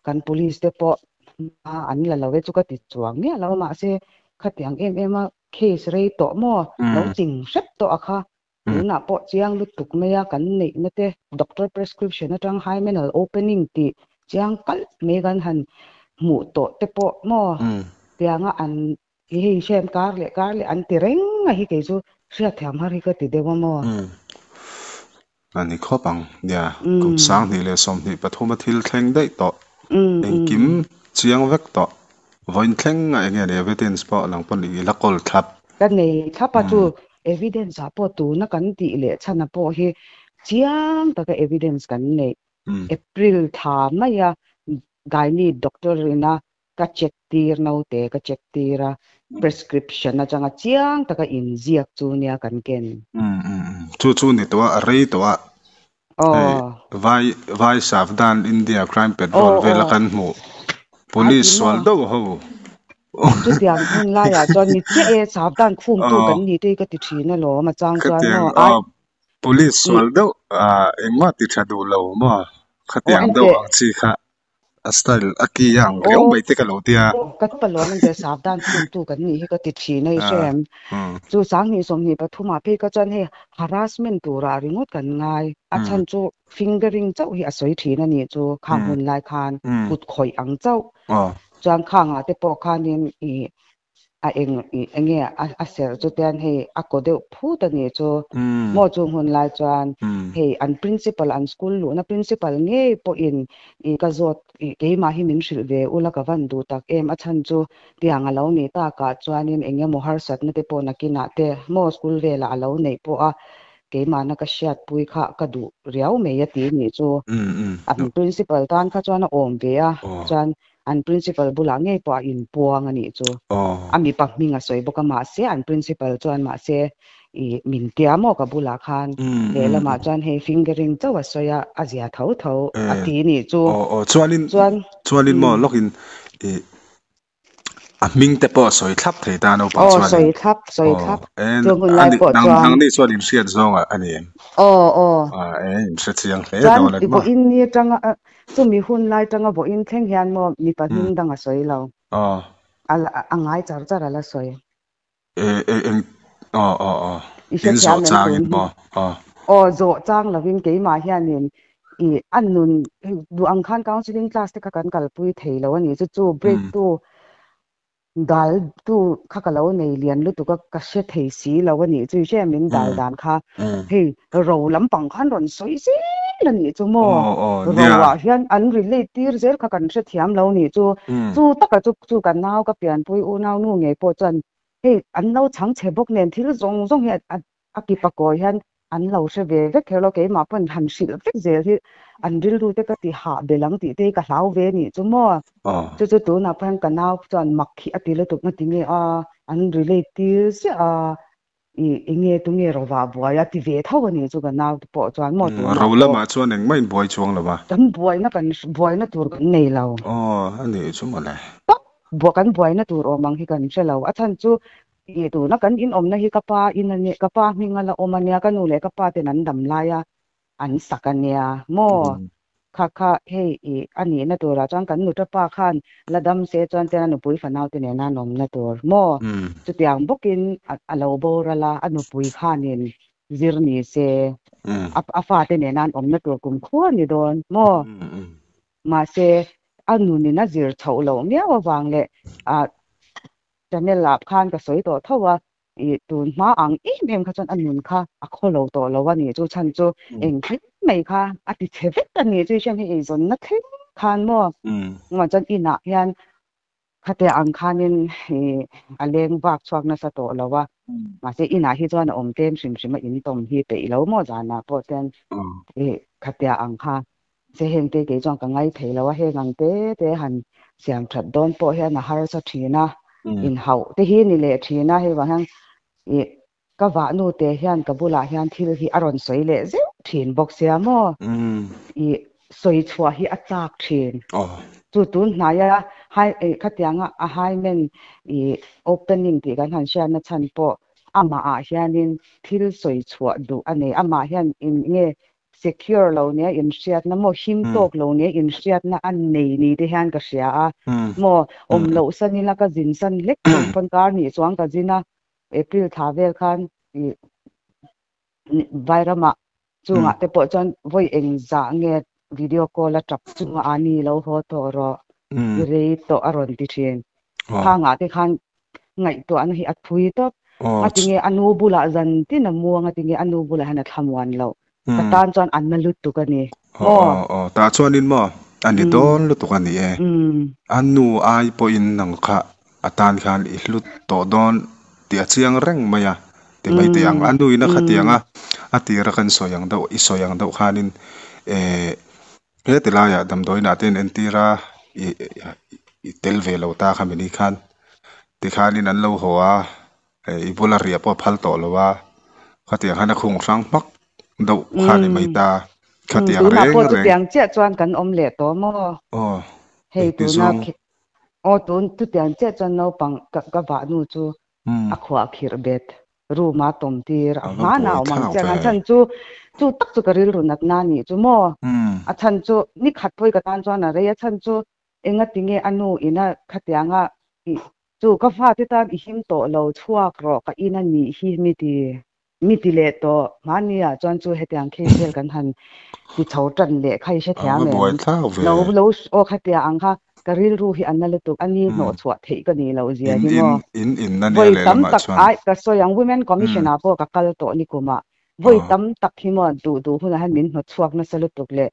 B: kan police te pawh hma an la lo e chu ka ti chuang miah lo mahse khatiang em em a case rei tawh maw lo ching hrep tawh a kha tunah pawh chiang lutuk mai a kan neihna te doctor prescription atang hymenal opening tih chiang kalh mai kan han hmuh tawh te pawh maw tianga an I hei hrem kar leh kar leh an ti reng a hi kei chu hriatthiam har hi ka ti deuh a maw?
A: Umm. A ni khawp ang. Nia, kum 2023 a thil thleng daih tawh. Engkim chiang vek tawh. Vawiin thleng a enge ni evidence pawh lang pawn i la kawl thlap.
B: Ka nei thlap a chu evidence ah pawh tuna kan tih leh chhan a pawh hi chiang taka evidence kan neih. April thla mai a gynae doctor ina Ka check tir naute ka check tir a, prescription atanga chiang taka inziak chu nia kan ken.
A: Umm umm umm chu chu ni tawh a, a rei tawh a. Hei vai vai Savdhan India crime patrol vela kan hmuh police sual deuh ho.
B: Chutiang hun laiah chuan ni chiah e, savdan khumtu kan ni te hi ka ti thin alawm a chang chuan
A: Khatiang
B: maw ai
A: aw police
B: i
A: sual deuh ah engmah ti tha duh lo maw
B: aw
A: khatiang deuh
B: enteh
A: ang chi kha a style a ki a ang riau
B: aw
A: mai te ka lo tia.
B: Ka palawm ente savdan khumtu kan nih hi ka ti thin a i
A: Ah
B: hrem.
A: um
B: Chu 2023 ah phei kha chuan hei harassment turah ringawt kan ngai. A
A: um
B: chhan chu fingering chauh hi a sawi thin a nih chu khang
A: um
B: hun lai khan
A: um
B: kut khawih ang chauh.
A: Aw
B: Chuan khangah te pawh khanin i a eng i enge a a serh chu tian hei a kaw deuh phut a nih chu.
A: um
B: Maw chung hun lai chuan
A: um
B: hei an principal an school luhna principal ngei pawhin i ka zawt i keimah hi min hrilh ve ula ka van duh tak em a chhan chu tiang a lo nih takah chuanin eng emaw harsatna te pawh nakinah te maw school velah a lo neih pawh a keimahna ka hriatpui kha ka duh riau mai a ti nih chu.
A: Um um
B: An principal tan kha chuan a awm ve a
A: aw
B: chuan An principal bulah ngei pawh a inpuang a nih chu.
A: Aw.
B: A mipa hming a sawi bawk a, mahse an principal chuan mahse i min tia maw ka bulah khan lehlamah chuan hei fingering chauh a sawi a, a zia tho tho a
A: Eh,
B: ti nih chu.
A: aw aw chuanin
B: Chuan
A: chuanin maw
B: umm.
A: lawkin i a hming te pawh a sawi thlap thei ta naupang
B: Aw
A: chuanin.
B: sawi thlap sawi
A: Aw
B: thlap
A: en
B: chung hun
A: a
B: lai
A: ni
B: pawh
A: nang
B: chuan.
A: nangni chuan inhriat zawng a ni em?
B: Aw aw.
A: Ah eh inhre chiang hle
B: Chuan
A: dawn a ni maw?
B: vawiin ni atanga chumi hun lai atanga vawiin thleng hian maw mipa
A: Umm.
B: hming dang a sawi lo.
A: Aw.
B: A a ngai char char a la sawi.
A: E e eng aw aw aw
B: I
A: in zawh
B: hrethiam em
A: changin
B: tun hi?
A: maw? Aw.
B: Aw zawh chang lovin keimah hianin i a nun duh ang khan counselling class te kha kan kalpui thei lo a ni chu chu break tu Dal tu kha ka lo nei lian lutuk a, ka hre thei si lo a nih chu i hre min dal dan kha hei ro lampang khan rawn sawi zel a nih chu maw, ro ah hian an relate tir zel kha kan hrethiam lo nih chu, chu taka chu chu ka nau ka pianpui unau nu ngei pawh chuan hei an lo chhang chhe bawk nen thil zawng zawng hi a A kipa kawi hian an lo hre ve vek kher lo, keimah pawn han hrilh vek zel hi an rilru te ka ti hah belh ang tih te hi ka hlau ve nih chu maw. Chu chu tunah pawh hian ka nau chuan mak hi a ti lutuk nga ti nge a, an relate tir ziah a, i enge tunge rawvah buai a ti ve tho a nih chu ka nau te pawh chuan maw tunah
A: Ro
B: pawh.
A: lamah chuan engmah in buai chuang lo a.
B: Kan buaina kan buaina tur kan nei lo.
A: Aw a nih chu mawle.
B: Kan buaina tur awm ang hi kan hre lo, a chhan chu Ih tuna kan inawmna hi ka pa in a nia, ka pa hming a la awm a nia, ka nu leh ka pa ten an dam lai a, an sak a nia maw? Kha kha hei ih a nihna turah chuan kan nuta pa khan la dam se chuan ten a nupui fanau te nena an awmna tur maw? Chutiang bawkin a lo boral a, a nupui khanin zir ni se, a fate nena an awmna tur kumkhua a ni dawn maw? Mahse a nunin a zir chhoh loh miau avang leh ah Channel ah khan ka sawi tawh tho a, ih tun hma ang em em kha chuan a nun kha a khaw lo tawh lo a nih chu chhan chu engkim mai kha a ti chhe vek a nih chu i hriat hi eizawnna thleng khan maw engmah chuan inah hian khate ang khanin ih a leng vak chhuak nasa tawh lo a, mahse inah hi chuan a awm tlem hrim hrim a in tawm hi peih lo maw zanah pawh chuan ih khatia ang kha Se heng te kei chuan ka ngai thei lo a, heng ang te te han siam that dawn pawh hian a harsa thin a, inhauh te hi ni leh thin a, hei vang hian ih ka vahnu te hian ka bulah hian thil hi a rawn sawi leh zeuh thin bawk sia maw, ih sawi chhuah hi a chak thin. Chu tun hnaia hai ih khatianga a hymen ih opening tih kan han hriatna chhan pawh amah ah hianin thil sawi chhuah duh a nei, amah hian eng nge Secure lo nia inhriatna maw, him tawk lo nia inhriatna a nei ni te hian ka hria a maw, awm loh san ila ka zin san hlek thin pawn kar nih chuan ka zin a, April thla vel khan ih Vairamah chungah te pawh chuan vawi engzah nge video call a tap chunga a ni lo haw tawh rawh i rei tawh a rawn ti thin. Khangah te khan ngaihtuahna hi a thui tawp. A tinge a nu bulah zan tin a muang a tinge a nu bulah hian a thlamuan loh. Ka tan chuan an na lutuk a ni.
A: Aw
B: Maw?
A: aw aw tah chuanin maw a ni dawn lutuk a ni e. A nu ai pawhin nang kha a tan khan i hlut tawh dawn tih a chiang reng mai a ti mai teh ang. A nuin a khatiang a a tira kan sawi ang deuh i sawi ang deuh khanin eh Heti laiah damdawiinah te an entir a, ih i tel ve lo ta kha mini khan tikhanin an lo haw a, i bula riah pawh a phal tawh lo a, khatiang khan a khung hrang hmak deuh kha ni mai ta, khatiang
B: Tunah
A: reng
B: pawh
A: reng.
B: chutiang chiah chuan kan awm leh tawh maw?
A: Aw,
B: Hei
A: engti
B: tuna
A: zawng.
B: Aw tun chutiang chiah chuan naupang ka ka vahnu chu a khuah khirh bet room a tawm tir a
A: A va
B: hmanah a awm ang
A: buaithlak
B: chiang
A: ve.
B: a chhan chu chu tak chu ka rilru natna a nih chu maw a chhan chu ni khat pawh hi ka tan chuan a rei a chhan chu engati nge a nu ina khatianga ih chu ka fate tan i him tawh lo chhuak rawh ka in a nih hi mi ti Mi ti leh tawh, mahni ah chuan chu hetiang case vel kan han ti chho tan leh kha i
A: A va
B: hrethiam em?
A: buaithlak ve.
B: Lo lo aw khatia ang kha ka rilru hi a na lutuk a ni hnawh chhuah theih ka nih loh zia
A: In
B: hi
A: in
B: maw?
A: in in na nia
B: Vawi tam
A: lehlamah
B: tak
A: chuan.
B: ai ka sawi ang Women Commission ah pawh ka kal tawh ni kumah vawi tam tak hi maw duh duh hunah hian min hnawt chhuak nasa lutuk leh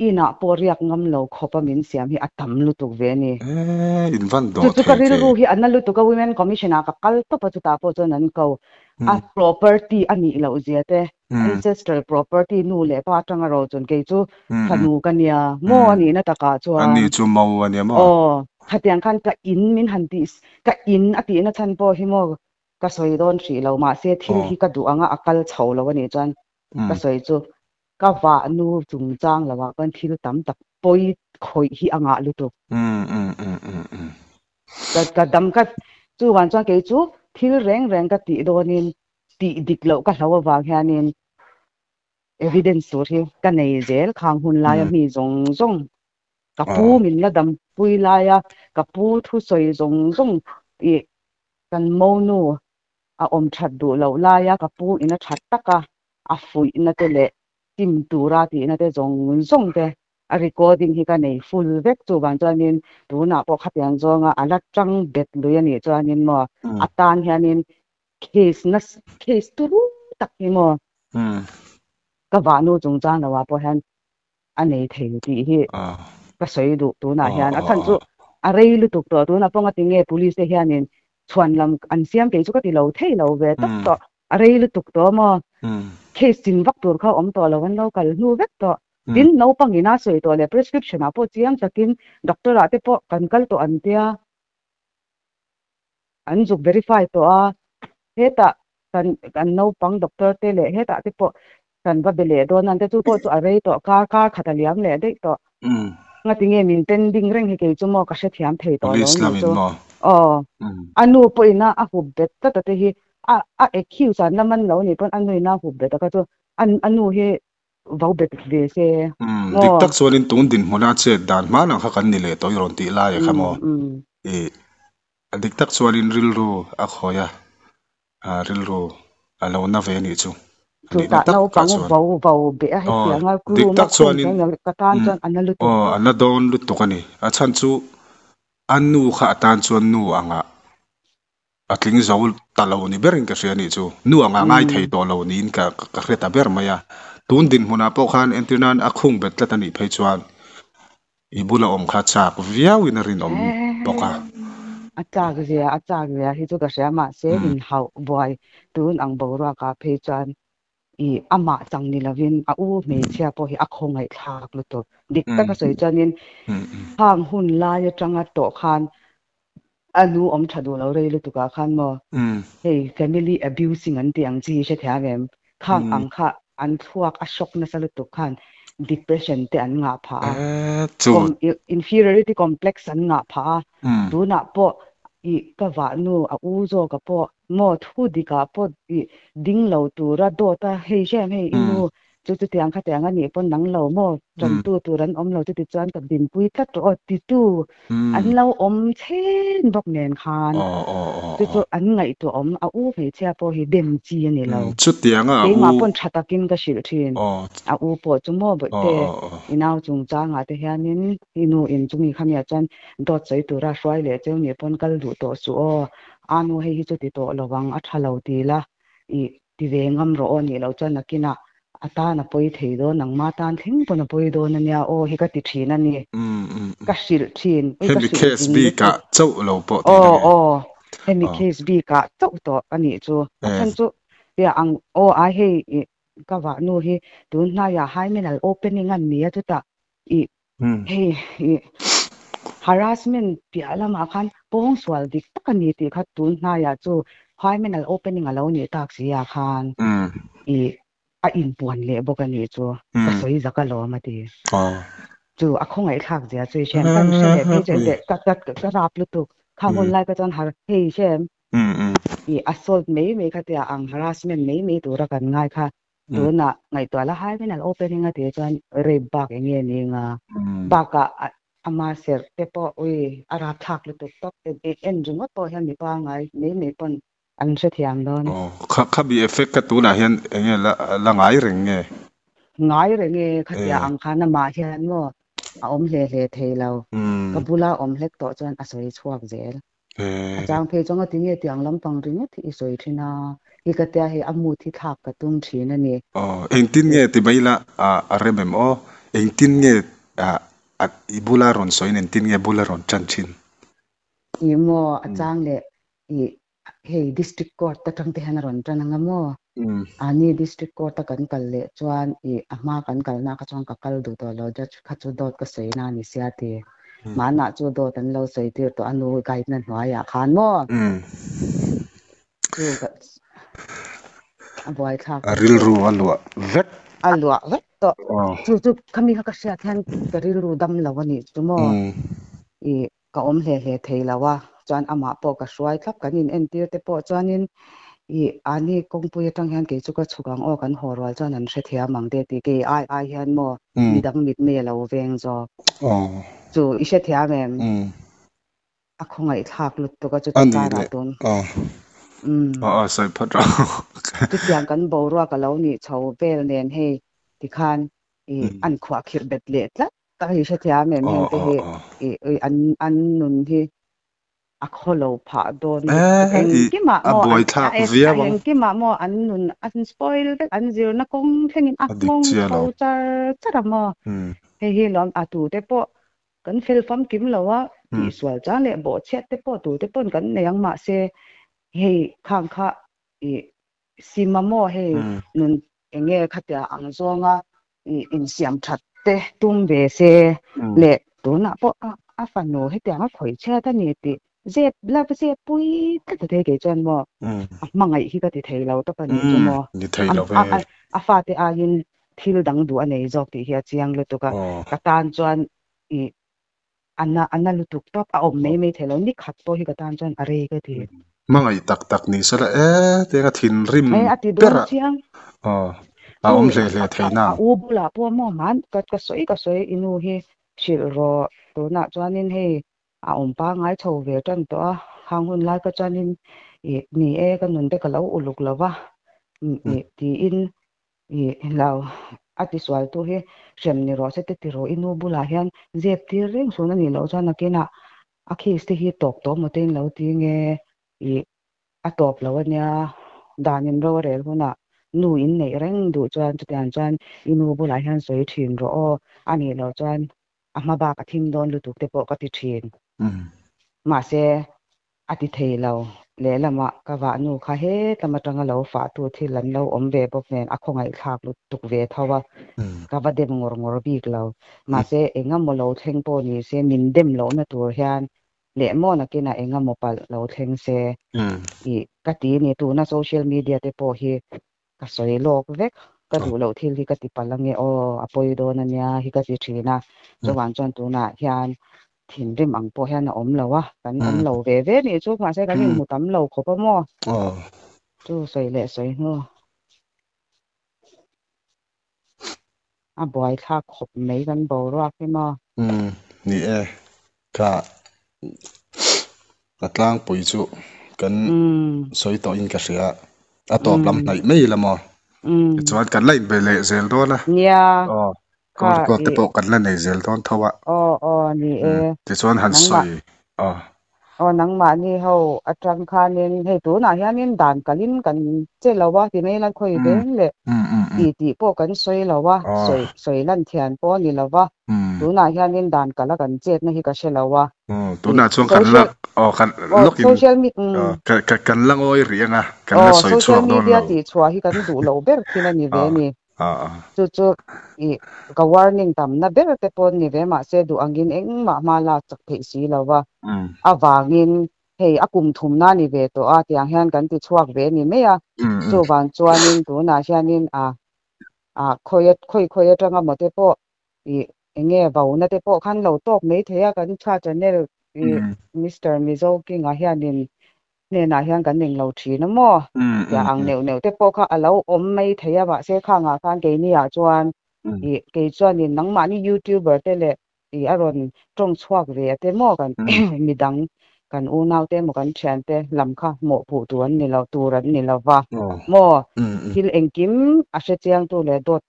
B: inah pawh riak ngam lo khawp a min siam hi a tam lutuk ve a ni.
A: Eee in van
B: Chu
A: dawh
B: chu ka
A: thei ve.
B: rilru hi a na lutuk a, Women Commission ah ka kal tawp a, chutah pawh chuan an ko a, property a nih loh zia te, ancestral property nu leh pa atanga ro chun kei chu fanu ka nia maw a nihna takah
A: A ni
B: chuan
A: chu mo a nia maw?
B: aw khatiang khan ka in min han tih ka in a tihna chhan pawh hi maw ka sawi dawn hrih lo mahse thil hi ka duh anga a kal chho lo a nih chuan ka sawi chu Ka vahnu chungchang lohah khan thil tam tak pawi khawih hi a ngah lutuk. Ka ka dam ka chuvang chuan kei chu thil reng reng ka tih dawnin tih dik loh ka hlo avang hianin evidence tur hi ka nei zel khang hun laia mi zawng zawng ka pu min la dampui laia ka pu thusawi zawng zawng ih kan monu a awm that duh loh laia ka pu in a that tak a a fuihna te leh sim tura tihna te zawng zawng te a recording hi ka nei full vek chuvang chuanin tunah pawh khatiang zawnga a la tang bet lui a nih chuanin maw a tan hianin case na case turu tak hi maw ka vahnu chungchang loah pawh hian a nei thei tih hi ka sawi duh tunah hian a chhan chu a rei lutuk tawh tunah pawh ngatinge police te hianin chhuan lam an siam kei chu ka ti lo thei lo ve tawp tawh a rei lutuk tawh maw case chin vak tur kha awm tawh lo an lo kal hnu vek tawh tin naupang ina sawi tawh leh prescription ah pawh chiang takin doctor ah te pawh kan kal tawh an tia an zuk verify tawh a hetah kan kan naupang doctor te leh hetah te pawh kan va be leh dawn a te chu pawh chu a rei tawh kar kar khat a liam leh daih tawh ngati nge min pending reng hi kei chu maw ka hrethiam thei tawh lo
A: Police
B: ni
A: lamin
B: chu
A: maw?
B: aw a nu pawhin a a hup bet tlat a te hi a a accuse an la man lo ni pawn a nuin a hup bet a kha chu a nu hi vo bet ve se
A: Dik
B: maw
A: tak chuanin tun dinhmuna chet dan hma lang kha kan ni leh tawh i rawn tih lai a kha maw? Ih a dik tak chuanin rilru a khawi a. Rilru a lo na ve a nih chu. A nihna
B: Chutah
A: tak ah
B: naupang
A: chuan.
B: vo vo beh a
A: Aw,
B: hetiang a
A: dik
B: room a
A: tak
B: khung
A: chuanin
B: chuan ka tan chuan a na lutuk.
A: Aw, a na dawn lutuk a ni. A chhan chu a nu kha a tan chuan nu anga a tling zo ta lo ni berin ka hria a nih chu. Nu anga ngai thei tawh lo niin ka ka hre ta ber mai a. Tun dinhmunah pawh khan entirnan a khung bet tlat a nih phei chuan I bula awm kha chak viauin a rinawm bawk a.
B: A chak zia, a chak zia hi chu ka hria mahse inhauh buai tun ang boruakah phei chuan i amah chang ni lovin a u hmeichhia pawh hi a khawngaih thlak lutuk. Dik taka sawi chuanin khang hun lai atanga tawh khan a nu awm tha duh lo rei lutukah khan maw hei family abusing an tih ang chi hi hrethiam em? Khang ang kha an thluak a shock nasa lutuk khan depression te an ngah phah a, inferiority complex an ngah phah a, tunah pawh i ka vahnu a u zawka pawh maw thu dikah pawh i ding lo tura dawt a hei hrem hei i nu Chu chutiang khatiang a nih pawn nang lo maw? Tantu tur an awm lo chuti chuan ka dinpui tlat rawh aw titu an lo awm chhen bawk nen khan chu chu an ngaihtuah awm a u hmeichhia pawh hi dem chi a ni lo. Keimah pawn tha takin ka hrilh thin a u pawh chu maw bawihte i nau chungchangah te hianin i nu in chumi khamiah chuan dawt sawi tura hruai leh cheu nih pawn kal duh tawh suh aw a nu hei hi chu ti tawh lo ang a tha lo ti la i Ti ve ngam rawh aw nih loh chuan nakinah a tan a pawi thei dawn, nangma tan thleng pawn a pawi dawn a nia aw hi ka ti thin a ni. Ka hrilh thin, ui ka
A: Hemi
B: hrilh
A: case
B: zing
A: bikah
B: lutuk.
A: chauh lo pawh tih
B: Aw
A: na nge?
B: aw, hemi case bikah chauh tawh a nih chu. A chhan chu tia ang aw ai hei i ka vahnu hi tun hnaiah hymenal opening a ni a chutah i Hei i harassment piah lamah khan pawngsual dik tak a ni tih kha tun hnaiah chu hymenal opening a lo nih tak si ah khan i a inpuan leh bawk a nih chu ka sawi zak alawm a ti. Chu a khawngaih thlak zia chu i hriat kan hre leh phei chu enteh ka ka ka rap lutuk kha hun lai ka chuan har hei i hre em? I assault mai mai kha tia ang harassment mai mai tura kan ngai kha tunah ngaihtuah la hai min an opening a tih chuan rape bak eng nge ni nga bakah ama serh te pawh ui a rap thlak lutuk tawp en ringawt pawh hian mipa ngai mai mai pawn an hrethiam dawn.
A: Aw, kha khabi effect kha tunah hian eng nge la la ngai reng nge?
B: Ngai reng e, khatia ang khan amah hian maw a awm hle hle thei lo. Ka bula awm hlek tawh chuan a sawi chhuak zel. A chang phei chuan ngati nge tiang lampang ringawt hi i sawi thin a, hi ka tia hei a mood hi thlak ka tum thin a ni.
A: Aw, engtin nge ti mai ila a rem em aw? Engtin nge i bula rawn sawiin engtin nge bula rawn tan thin?
B: Ih maw, a chang leh ih hei district court atang te hian a rawn tan anga maw? Ani district court a kan kal leh chuan ih a hma kan kalna kha chuan ka kal duh tawh lo judge kha chu dawt ka sawi na a ni sia ti. Hmanah chu dawt an lo sawi tir tawh a nu guide na hnuaiah khan maw? Chu ka a buaithlak
A: A rilru a luah vek.
B: A luah vek tawh. Chu chu khami kha ka hriat hian ka rilru dam lo a nih chu maw? Ih Ka awm hle hle thei lo a, chuan amah pawh ka hruai thlap kan in entir te pawh chuanin ih ani kawngpui atang hian kei chu ka chhuk ang aw kan haw rual chuan an hrethiam ang te tih kei ai ai hian maw midang mit mei a lo veng zawk chu i hrethiam em? A khawngaih thlak lutuk a chuti karah tun umm chutiang kan boruak a lo nih chho vel nen hei tikhan ih an khuahkhirh bet leh tlat. Ka hi hrethiam em heng te hi i an an nun hi a khawlo phah dawn lutuk engkimah maw an engkimah maw an nun an spoil vek an zirna kawng thlengin a nghawng chho char char a maw hei hi lawm a tute pawh kan fel famkim lo a tihsual chang leh bawhchhiat te pawh tute pawn kan nei ang mahse hei khang kha i Sima maw hei nun enge khatia ang zawnga insiam that te tum ve se leh tunah pawh a fanu hetiang a khawih chhiat a ni tih zep la zep pui tlat a thei kei chuan maw a hmangaih hi ka ti thei lo tawp a ni chu maw a fate aiin thil dang duh a nei zawk tih hi a chiang lutuk a ka tan chuan i A na a na lutuk tawp a awm mai mai thei lo, ni khat pawh hi ka tan chuan a rei ka ti.
A: Hmangaih tak tak ni sela e tiang a thinrim
B: E a ti
A: ber
B: dawn
A: a
B: chiang.
A: aw a
B: Chu
A: awm hle hle thei
B: a
A: nang.
B: u bulah pawh maw hman ka ka sawi ka sawi i nu hi hrilh rawh tunah chuanin hei a awm pangngai chho ve tan tawh a, khang hun lai kha chuanin ih ni e ka nun te ka lo uluk lo va ih tiin Ih lo, a tisualtu hi hrem ni rawh se te ti rawh, i nu bulah hian zep tir reng sun a nih loh chuan nakinah a case te hi tawp tawh maw tein lo ti nge ih a tawp lo a nia, danin ro a rel hunah nu in neih reng duh chuan chutiang chuan i nu bulah hian sawi thin rawh aw, a nih loh chuan a hma bak a thim dawn lutuk te pawh ka ti thin. Mahse A ti thei lo. Lehlamah ka vahnu kha hetlam atanga lo fahtu thil an lo awm ve bawk nen a khawngaihthlak lutuk ve tho a, ka va dem ngawr ngawr bik lo. Mahse, engemaw lo thleng pawh ni se min dem lohna tur hian leh maw nakinah engemaw palh lo thleng se tih ka ti ni. Tuna social media te pawh hi ka sawi lawk vek, ka duh loh thil hi ka ti palh ange aw, a pawi dawn ania hi ka ti thin a, chuvang chuan tunah hian thinrim ang pawh hian a awm lo a, kan awm lo ve ve nih chu, mahse kan inhmu tam lo khawp a maw? Chu sawi leh sawi hnu a buaithlak khawp mai kan boruak hi maw?
A: Umm ni e, ka ka tlangpui chu kan sawi tawh in ka hria a tawp lam hnaih mai ila maw tichuan kan la inbe leh zel dawn a aw call record te pawh kan la nei zel dawn tho a tichuan han sawi aw.
B: Aw nangmahni ho atang khanin hei tunah hianin dan kalin kan che lo a ti mai la khawi veng leh ti tih pawh kan sawi lo a sawi sawi lan thian pawh a ni lo va tunah hianin dan kala kan chetna hi ka hre lo a.
A: Tunah chuan kan la aw kan lawkin
B: social mi
A: kan la ngawi rih anga kan la sawi
B: social
A: chhuak dawn
B: media
A: lo.
B: tih chhuah hi kan duh lo ber thil a ni ve a ni. Chu chu ih ka warning tamna ber te pawh ni ve mahse duh angin engmah hma lak chak theih si lo va avangin hei a kum thumna ni ve tawh a tiang hian kan ti chhuak ve ni mai a chuvang chuanin tunah hianin a khawi khawi khawi atanga maw te pawh ih enge vauna te pawh khan lo tawk mai thei a kan tha channel i Mister Mizo King-a hianin hnenah hian kan englo thin a maw? Tia ang neuh neuh te pawh kha a lo awm mai thei a, mahse khangah khan keiniah chuan ih kei chuanin nangmahni youtuber te leh ih a rawn tawng chhuak ve a te maw kan midang kan unau te emaw kan thian te lam kha mawhpuh tur an ni lo tur an ni lo va maw? Thil engkim a hrechiangtu leh dawt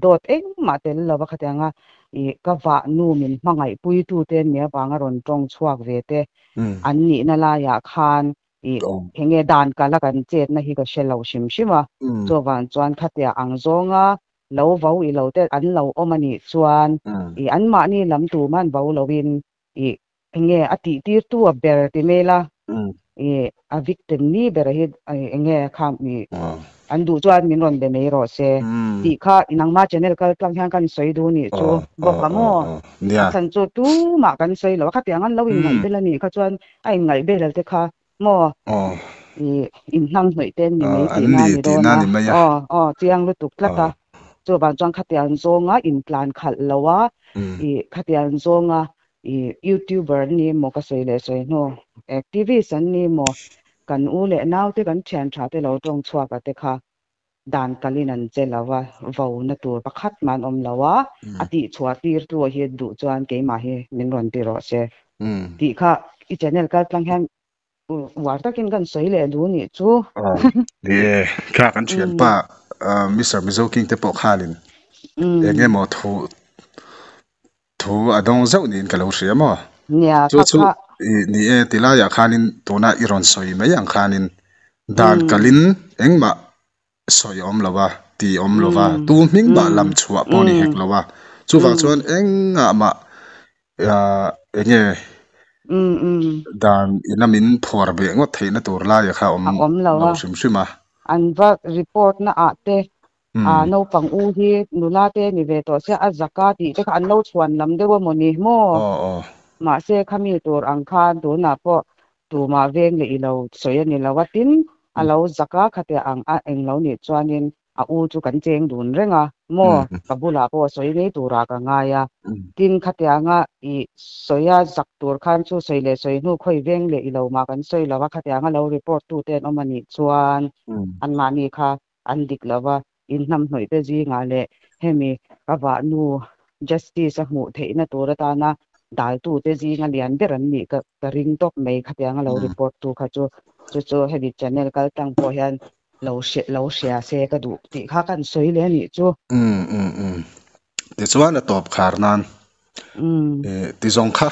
B: Dawt engmah tel lova khatianga ih ka vah nu min hmangaih puitute an nih avanga rawn tawng chhuak ve te an nihna laiah khan ih enge dan kala kan chetna hi ka hre lo hrim hrim a, chuvang chuan khatia ang zawnga lo vo i lo te an lo awm a nih chuan ih anmahni lam tuman vo loin ih enge a tih tirtu a ber ti mai la ih a victim ni ber hi enge kha ih an duh chuan min rawn be mai rawh se tih kha nangma channel kal tlang hian kan sawi duh nih chu bawk a maw a chhan chu tumah kan sawi lo a khatiang an lo inngaih bel a nih kha chuan a inngaih bel te kha maw ih inhnam hnawih te an ni mai tihna a ni dawn a aw aw chiang lutuk tlat a chuvang chuan khatiang zawnga intlan khalh lo a ih khatiang zawnga I youtuber an ni maw ka sawi leh sawi hnu, activist an ni maw, kan u leh naute kan thian tha te lo tawng chhuak a te kha dan kalin an che lo a, vo na tur pakhat mah an awm lo a, a tih chhuah tir tu hi duh chuan keimah hi min rawn ti rawh se tih kha i channel kal tlang hian uar takin kan sawi leh duh nih chu.
A: Aw ni e, kha kan thianpa Mister Mizo King te pawh khanin eng emaw thu Thu a dawng zauh niin ka lo hria maw?
B: Nia,
A: Chu
B: kha
A: chu
B: kha.
A: I ni e, tilaiah khanin tuna i rawn sawi mai ang khanin dan kalin engmah sawi awm lo a, ti awm lo va, tu hming mah lam chhuah pawh ni hek lo a. Chuvang chuan engah mah eng nge dan ina min phuar beh ngawt theihna tur laia kha awm
B: A awm lo
A: lo
B: a.
A: hrim hrim a.
B: An va report na ah te A naupang u hi nula te ni ve tawh sia a zaka tih te kha an lo chhuan lam deuh a maw ni maw? Mahse khami tur ang khan tunah pawh tumah veng leh i lo sawi a ni lo a, tin a lo zaka khatia ang a eng lo nih chuanin a u chu kan cheng dun reng a maw? Ka bulah pawh sawi ngei turah ka ngai a, tin khatianga i sawi a zak tur khan chu sawi leh sawi hnu khawi veng leh i lo mah kan sawi lo a, khatianga lo report tu te an awm a nih chuan anmahni kha an dik lo va, inhnamhnawih te zingah leh hemi ka vahnu Justice a hmuh theihna tur atana daltu te zinga lian ber an nih ka ka ring tawp mai khatianga lo report tu kha chu chu chu hemi channel kal tlang pawh hian lo hre lo hria se ka duh tih kha kan sawi leh a nih chu.
A: Umm umm umm tichuan a tawp khar nan Ti zawng kha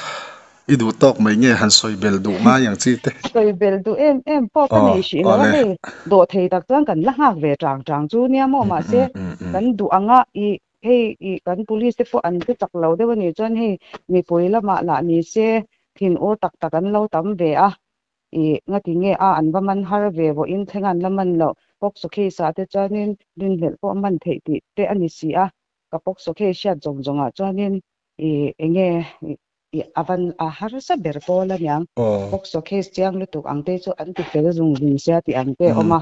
A: i duh tawk mai nge han sawi bel duh ngai ang chi te.
B: Sawi bel duh em em pawh ka nei hrih lo a, hei dawh thei tak chuan kan la nghak ve chang chang chu nia maw mahse kan duh anga i hei i kan police te pawh an hre chak lo deuh a nih chuan hei mipui lamah lah ni se thin ur tak tak an lo tam ve a i ngati nge a an va man har ve vawiin thleng an la man loh POCSO case ah te chuanin rinhlelh pawh a man theih tih te a ni si a. Ka pawk sawk hei hriat zawng zawngah chuanin i enge i a van a harsa ber pawl aniang. Pawk sawk hei chiang lutuk ang te chu an ti fel zung zung sia tih ang te a awm a.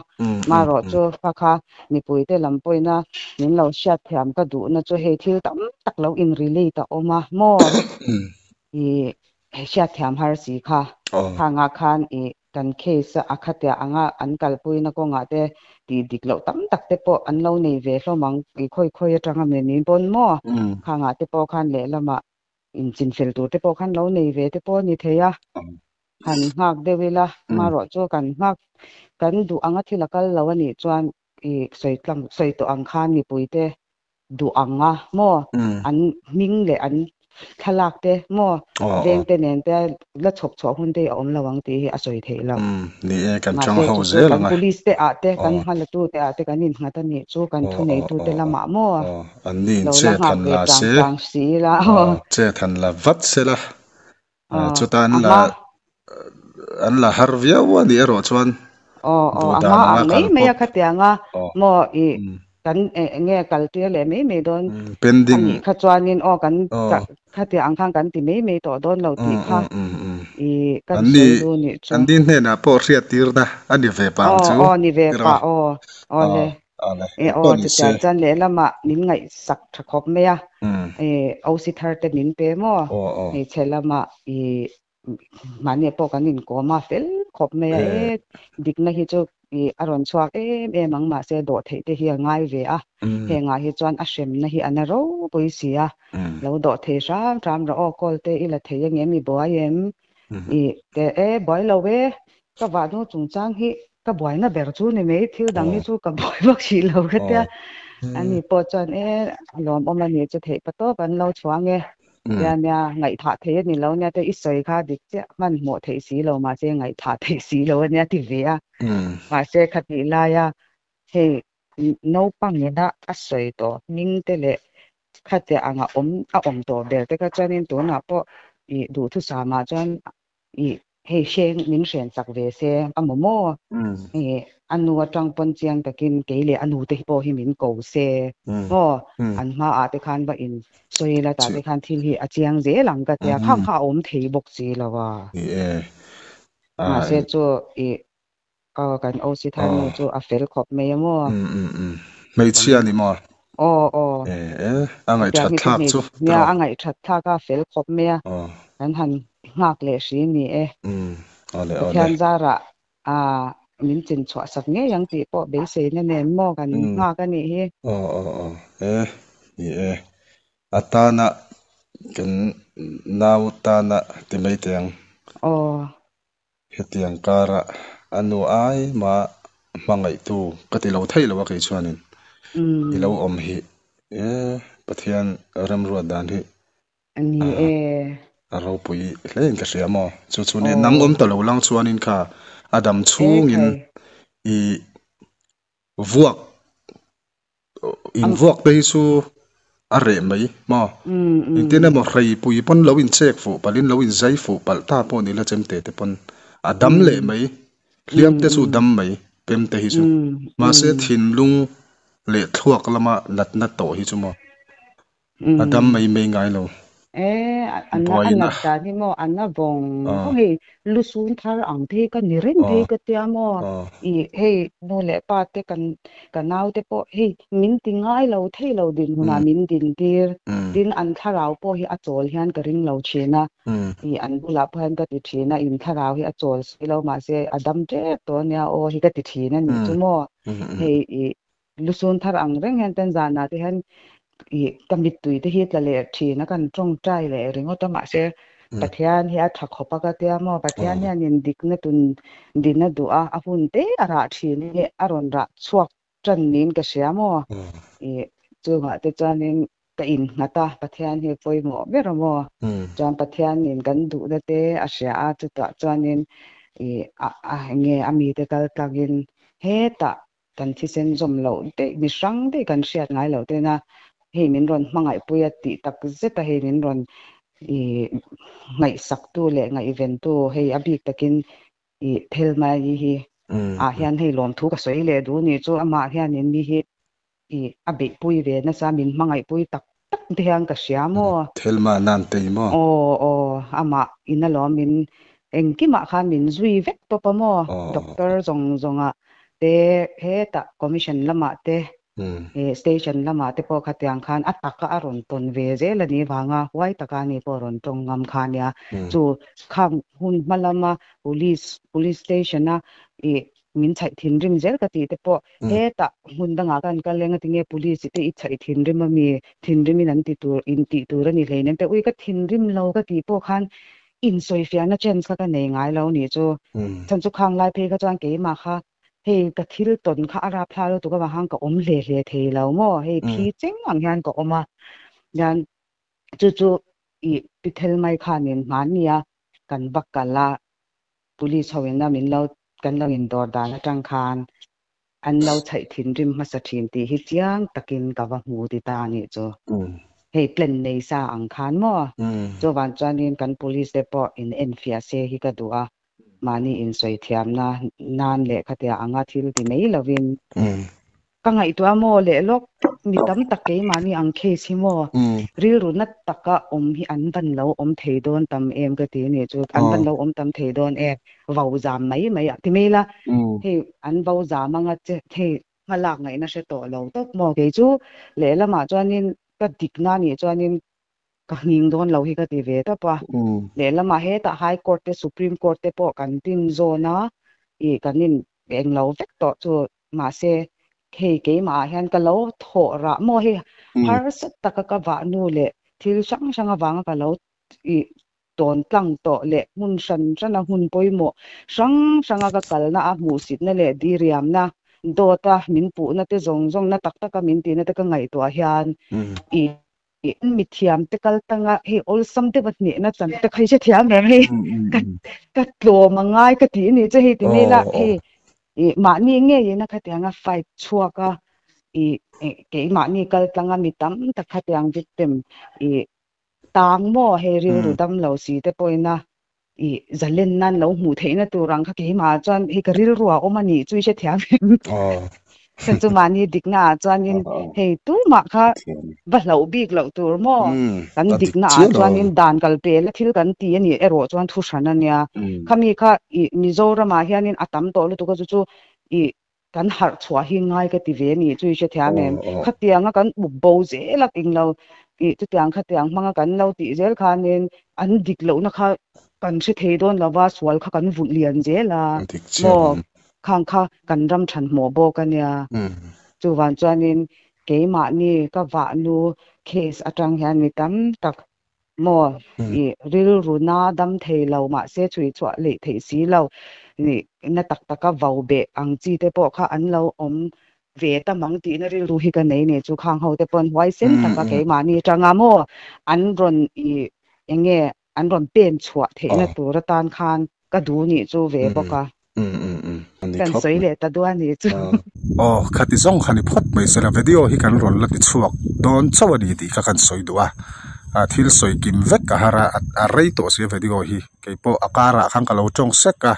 B: Marawh chu kha kha mipuite lam pawina min lo hriat thiam ka duhna chu hei thil tam tak lo in relate a awm a maw? I hriat thiam har si kha. Khangah khan i Kan case a khatia anga an kalpuina kawngah te tih dik loh tam tak te pawh an lo nei ve hlawm ang i khawi khawi atanga mi ni pawn maw? Khangah te pawh khan lehlamah inchinfel tur te pawh khan lo nei ve te pawh a ni thei a, han nghak deuh ila marawh chu kan nghak kan duh anga thil a kal lo a nih chuan i sawi tlang sawi tawh ang khan mipuite duh ang a maw an hming leh an thlalak te maw veng te nen te la chhawp chhuah hun te hi a awm lo ang tih hi a sawi theih loh.
A: Ni e kan chang
B: Mahse
A: ho
B: chu chu
A: zel
B: kan
A: ang a.
B: police te ah te kan hmalatu te ah te kan innghat a nih chu kan thuneitu te lamah maw
A: An ni in
B: lo
A: che
B: la nghak
A: than
B: ve
A: la
B: chang
A: se
B: chang si ila
A: che than la vat se la chuta an
B: a
A: la
B: hma
A: an la har viau a nih erawh chuan
B: Aw aw
A: duh
B: a
A: dan
B: hma
A: anga
B: ang mai
A: kal
B: mai
A: pawp
B: a khatianga maw i kan eng nge kal tir leh mai mai dawn a
A: Pending
B: nih kha chuanin aw kan khatiang ang khan kan ti mai mai tawh dawn lo tih kha i kan
A: An ni
B: sawi duh nih chu.
A: an ni hnenah pawh hriat tirna a ni ve pah ang
B: Aw
A: chu
B: aw ni ve
A: tiraw
B: pah aw aw le.
A: Ale
B: E
A: engpawh
B: aw
A: ni
B: chutia
A: se.
B: chuan lehlamah min ngaihsak tha khawp mai a, e OC thar te min pe maw?
A: Aw aw.
B: Hmeichhe lamah i mahni pawh kan inkawm a fel khawp mai a, e dikna hi chu i a rawn chhuak em em ang mahse dawhtheih te hi a ngai ve a, hengah hi chuan a hremna hi a na ropui si a, lo dawhthei hram hram rawh aw call te i la thei angem i buai em? I te e buai lo e, ka vahnu chungchang hi ka buaina ber chu ni mai, thil dang hi chu ka buai vak hrih lo ka tia. Ani pawh chuan e a lawmawm a nih chu theih pa tawp an lo chhuang e tia nia ngaihthah thei a ni lo nia te i sawi kha dik chiah hmanhmawh theih si lo mahse ngaihthah theih si lo a nia ti ve a. Mahse khatih laia hei naupang ina a sawi tawh hming te leh khatia anga awm a awm tawh ber te kha chuanin tunah pawh i duhthusam ah chuan i hei hreng min hren chak ve se a maw maw? I a nu atang pawn chiang takin kei leh a nu te pawh hi min ko se maw? An hmaah te khan va in sawi la tah te khan thil hi a chiang zel ang ka tia khang kha a awm thei bawk si lo a. Mahse chu i aw kan OC thar nu chu a fel khawp mai a maw?
A: Hmeichhia a ni maw?
B: Aw aw.
A: E e, a
B: Hetiang
A: ngaihthat
B: hi chu
A: thlak
B: hmei
A: chu
B: nia
A: tiraw?
B: a ngaihthat thlak a fel khawp mai a, kan han nghak leh hri ni e.
A: Awle awle.
B: Pathian zarah a min chin chhuah sak ngei ang tih pawh beiseina nen maw kan nghak a nih hi.
A: Aw aw aw e, ni e. A tana kan nau tana ti mai teh ang.
B: Aw.
A: Hetiang kara a nu ai mah hmangaihtu ka ti lo theih lo a kei chuanin i lo awm hi e Pathian remruat dan hi
B: Ni e.
A: a ropui hle in ka hria maw? Chu chu nia nang awm ta lo lang chuanin kha a dam chhungin i vuak Invuak te hi chu a reh mai maw? Engtin emaw hreipui pawn lo inchek fuh palh in lo inzai fuh palh ta pawh ni la chemte te pawn a dam leh mai. Hliam te chu dam mai pem te hi chu. Mahse thinlung leh thluak lama natna tawh hi chu maw A dam mai mai ngai lo.
B: E, a
A: Buaina.
B: nat dan hi maw, a na vawng vawng hei lusun thar ang te hi ka ni reng phei ka tia maw, i hei nu leh pa te kan ka nau te pawh hei min ti ngai lo thei lo dinhmunah min din tir, tin an thlarau pawh hi a chawl hian ka ring lo thin a, i an bulah pawh hian ka ti thin a, in thlarau hi a chawl si lo mahse a dam tep tawh ania aw hi ka ti thin a nih chu maw, hei i Lusun thar ang reng hian ten zanah te hian ih ka mittui te hi tla leh thin a, kan tawngtai leh ringawt a mahse Pathian hi a tha khawp a ka tia maw, Pathian hianin dikna tun din a duh a, a hun te a rah thin hi a rawn rah chhuak tan niin ka hria maw, ih chungah te chuanin ka innghat a, Pathian hi pawimawh ber a maw, chuan Pathianin kan duhna te a hria a, chutah chuanin ih a a enge a mite kal tlangin hetah Kan thisen zawm loh daih, mi hrang daih kan hriat ngai loh tena hei min rawn hmangaihpui a tih tak zet a, hei min rawn i ngaihsaktu leh ngaihventu hei a bik takin i Thelma i hi ah hian hei lawmthu ka sawi leh duh nih chu amah hianin mi hi i a beihpui ve nasa min hmangaihpui tak tak te hian ka hria maw?
A: Thelma nan tei maw?
B: Aw aw amah in alawm min engkimah khan min zui vek tawp a maw? Doctor zawng zawngah te hetah commission lamah te station lamah te pawh khatiang khan a taka a rawn tawn ve zel a nih vanga huai taka ani pawh a rawn tawng ngam kha ania. Chu khang hun hma lama police police station a ih Min chhaih thinrim zel ka tih te pawh hetah hmun dangah khan kal eng a tinge police te i chhaih thinrim a mi thinrimin an ti tur in tih tur a ni hleinem te ui ka thinrim lo ka tih pawh khan insawifiahna chance kha ka nei ngai lo nih chu chhan chu khang lai phei kha chuan keimah kha hei ka thil tawn kha a rapthla lutuk avang khan ka awm hle hle thei lo maw hei thi cheng ang hian ka awm a hian chu chu i pi thel mai khanin hmania kan va kal a Police ho in a min lo kan lo indawr dan atang khan an lo chhaih thinrim hmasa thin tih hi chiang takin ka va hmu ti ta anih chu. Hei plan nei sa ang khan maw? Chuvang chuanin kan police te pawh in enfiah se hi ka duh a, mahni insawi thiamna nan leh khatia anga thil ti mai lovin Ka ngaihtuah maw leh lawk, mi tam tak keimahni ang case hi maw rilru na taka awm hi an van lo awm thei dawn tam em ka ti nih chu, an van lo awm tam thei dawn em, vo zam mai mai a ti mai la, hei an vo zam anga che hei Hmalak ngaihna hre tawh lo tawp maw? Kei chu lehlamah chuanin ka dikna nih chuanin ka nghing dawn lo hi ka ti ve tawp a. Lehlamah hetah High Court te Supreme Court te pawh kan tin zawn a, ih kan in eng lo vek tawh chu mahse hei keimah ah hian ka lo thawh rah maw hei harsa taka ka vah nu leh thil hrang hrang avanga ka lo ih tawn tlang tawh leh hmun hran hrana hmun pawimawh hrang hranga ka kalna a hmuhsitna leh diriamna dawta min puhna te zawng zawngna tak taka min tihna te ka ngaihtuah hian i mithiam te kal tanga hei awlsam deuha hnehna chan te kha i hrethiam reng hei ka ka tlawm a ngai ka tih anih chu hei ti mai ila hei i mahni ngeiin a khatianga fight chhuak a i keimahni kal tlanga mi tam tak khatiang victim i Tang maw hei rilru dam lo si te pawhin a i zalen nan lo hmuh theihna tur ang kha keimah chuan hei ka rilru a awm a nih chu i hrethiam em? Chan chu mahni dikna ah chuanin hei tumah kha va hlauh bik loh tur maw? Kan dikna ah chuanin dan kal pel a thil kan ti a nih erawh chuan thu hran a nia. Khami kha i Mizoram ah hianin a tam tawh lutuk a chu chu i Kan harh chhuah hi ngai ka ti ve a nih chu i hrethiam em? Khatianga kan up bo zel a englo ih chutiang khatiang hmanga kan lo tih zel khanin an dik lohna kha kan hre thei dawn lova sual kha kan vulh lian zel a maw khang kha kan ram than hmawh bawk a nia. Chuvang chuanin keimahni ka vahnu case atang hian mi tam tak Maw? I rilru na dam thei lo mahse chhui chhuah leh theih si lo. Nih na tak taka vau beh ang chi te pawh kha an lo awm ve ta mang tihna rilru hi ka nei nih chu khang ho te pawn huaisen taka keimahni atanga maw an rawn i eng nge an rawn pen chhuah theihna tur atan khan ka duh nih chu ve bawk a. Kan sawi leh ta duah nih chu.
A: Aw, khati zawng kha ni phawt mai sela video hi kan rawn la ti chhuak dawn chauh a ni tih kha kan sawi duh a, thil sawi kim vek a har a, a rei tawh si a video hi kei pawh a karah khan ka lo tawng sek a,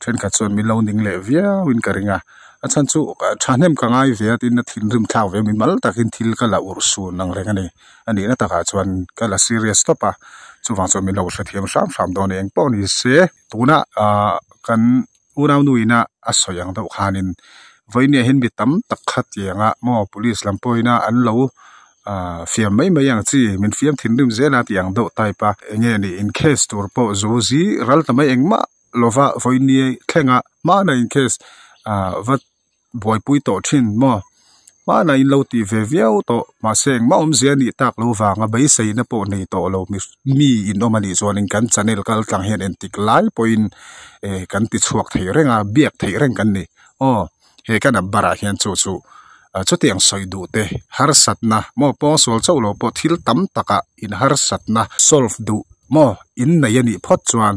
A: thenkhat chuan min lo ning leh viau in ka ring a, a chhan chu thahnem ka ngai ve a tin a thinrim thlak ve mimal takin thil ka la urh sun ang reng a ni, a nihna takah chuan ka la serious tawp a, chuvang chuan min lo hrethiam hram hram dawn a ni engpawh ni se. Tuna kan unau ina a sawi ang deuh khanin vawinia hian mi tam tak kha tianga maw police lam pawhina an lo fiam mai mai ang chi min fiam thinrim zel a tih ang deuh type a enge ni in case tur pawh zu zi ral ta mai engmah lova vawinia thlenga hmana in case va buaipui tawh thin maw? Hmanah in lo tih ve viau tawh mahse engmah awmzia a nih tak lo vanga beiseina pawh nei tawh lo mi in awm a nih chuanin kan channel kal tlang hian entik lai pawhin eh kan ti chhuak thei reng a biak theih reng kan ni aw he ka number ah hian chu chu chutiang sawi duh te harsatna maw pawngsual chauh lo pawh thil tam takah in harsatna solve duh maw in nei a nih phawt chuan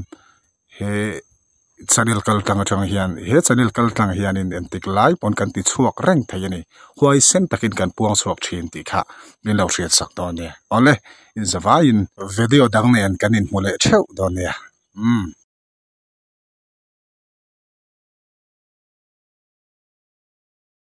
A: he channel kal tlang atang hian he channel kal tlang hianin entik lai pawn kan ti chhuak reng thei a ni huaisen takin kan puang chhuak thin tih kha min lo hriat sak dawn nia awle inzavaiin video dang nen kan inhmu leh theuh dawn nia umm.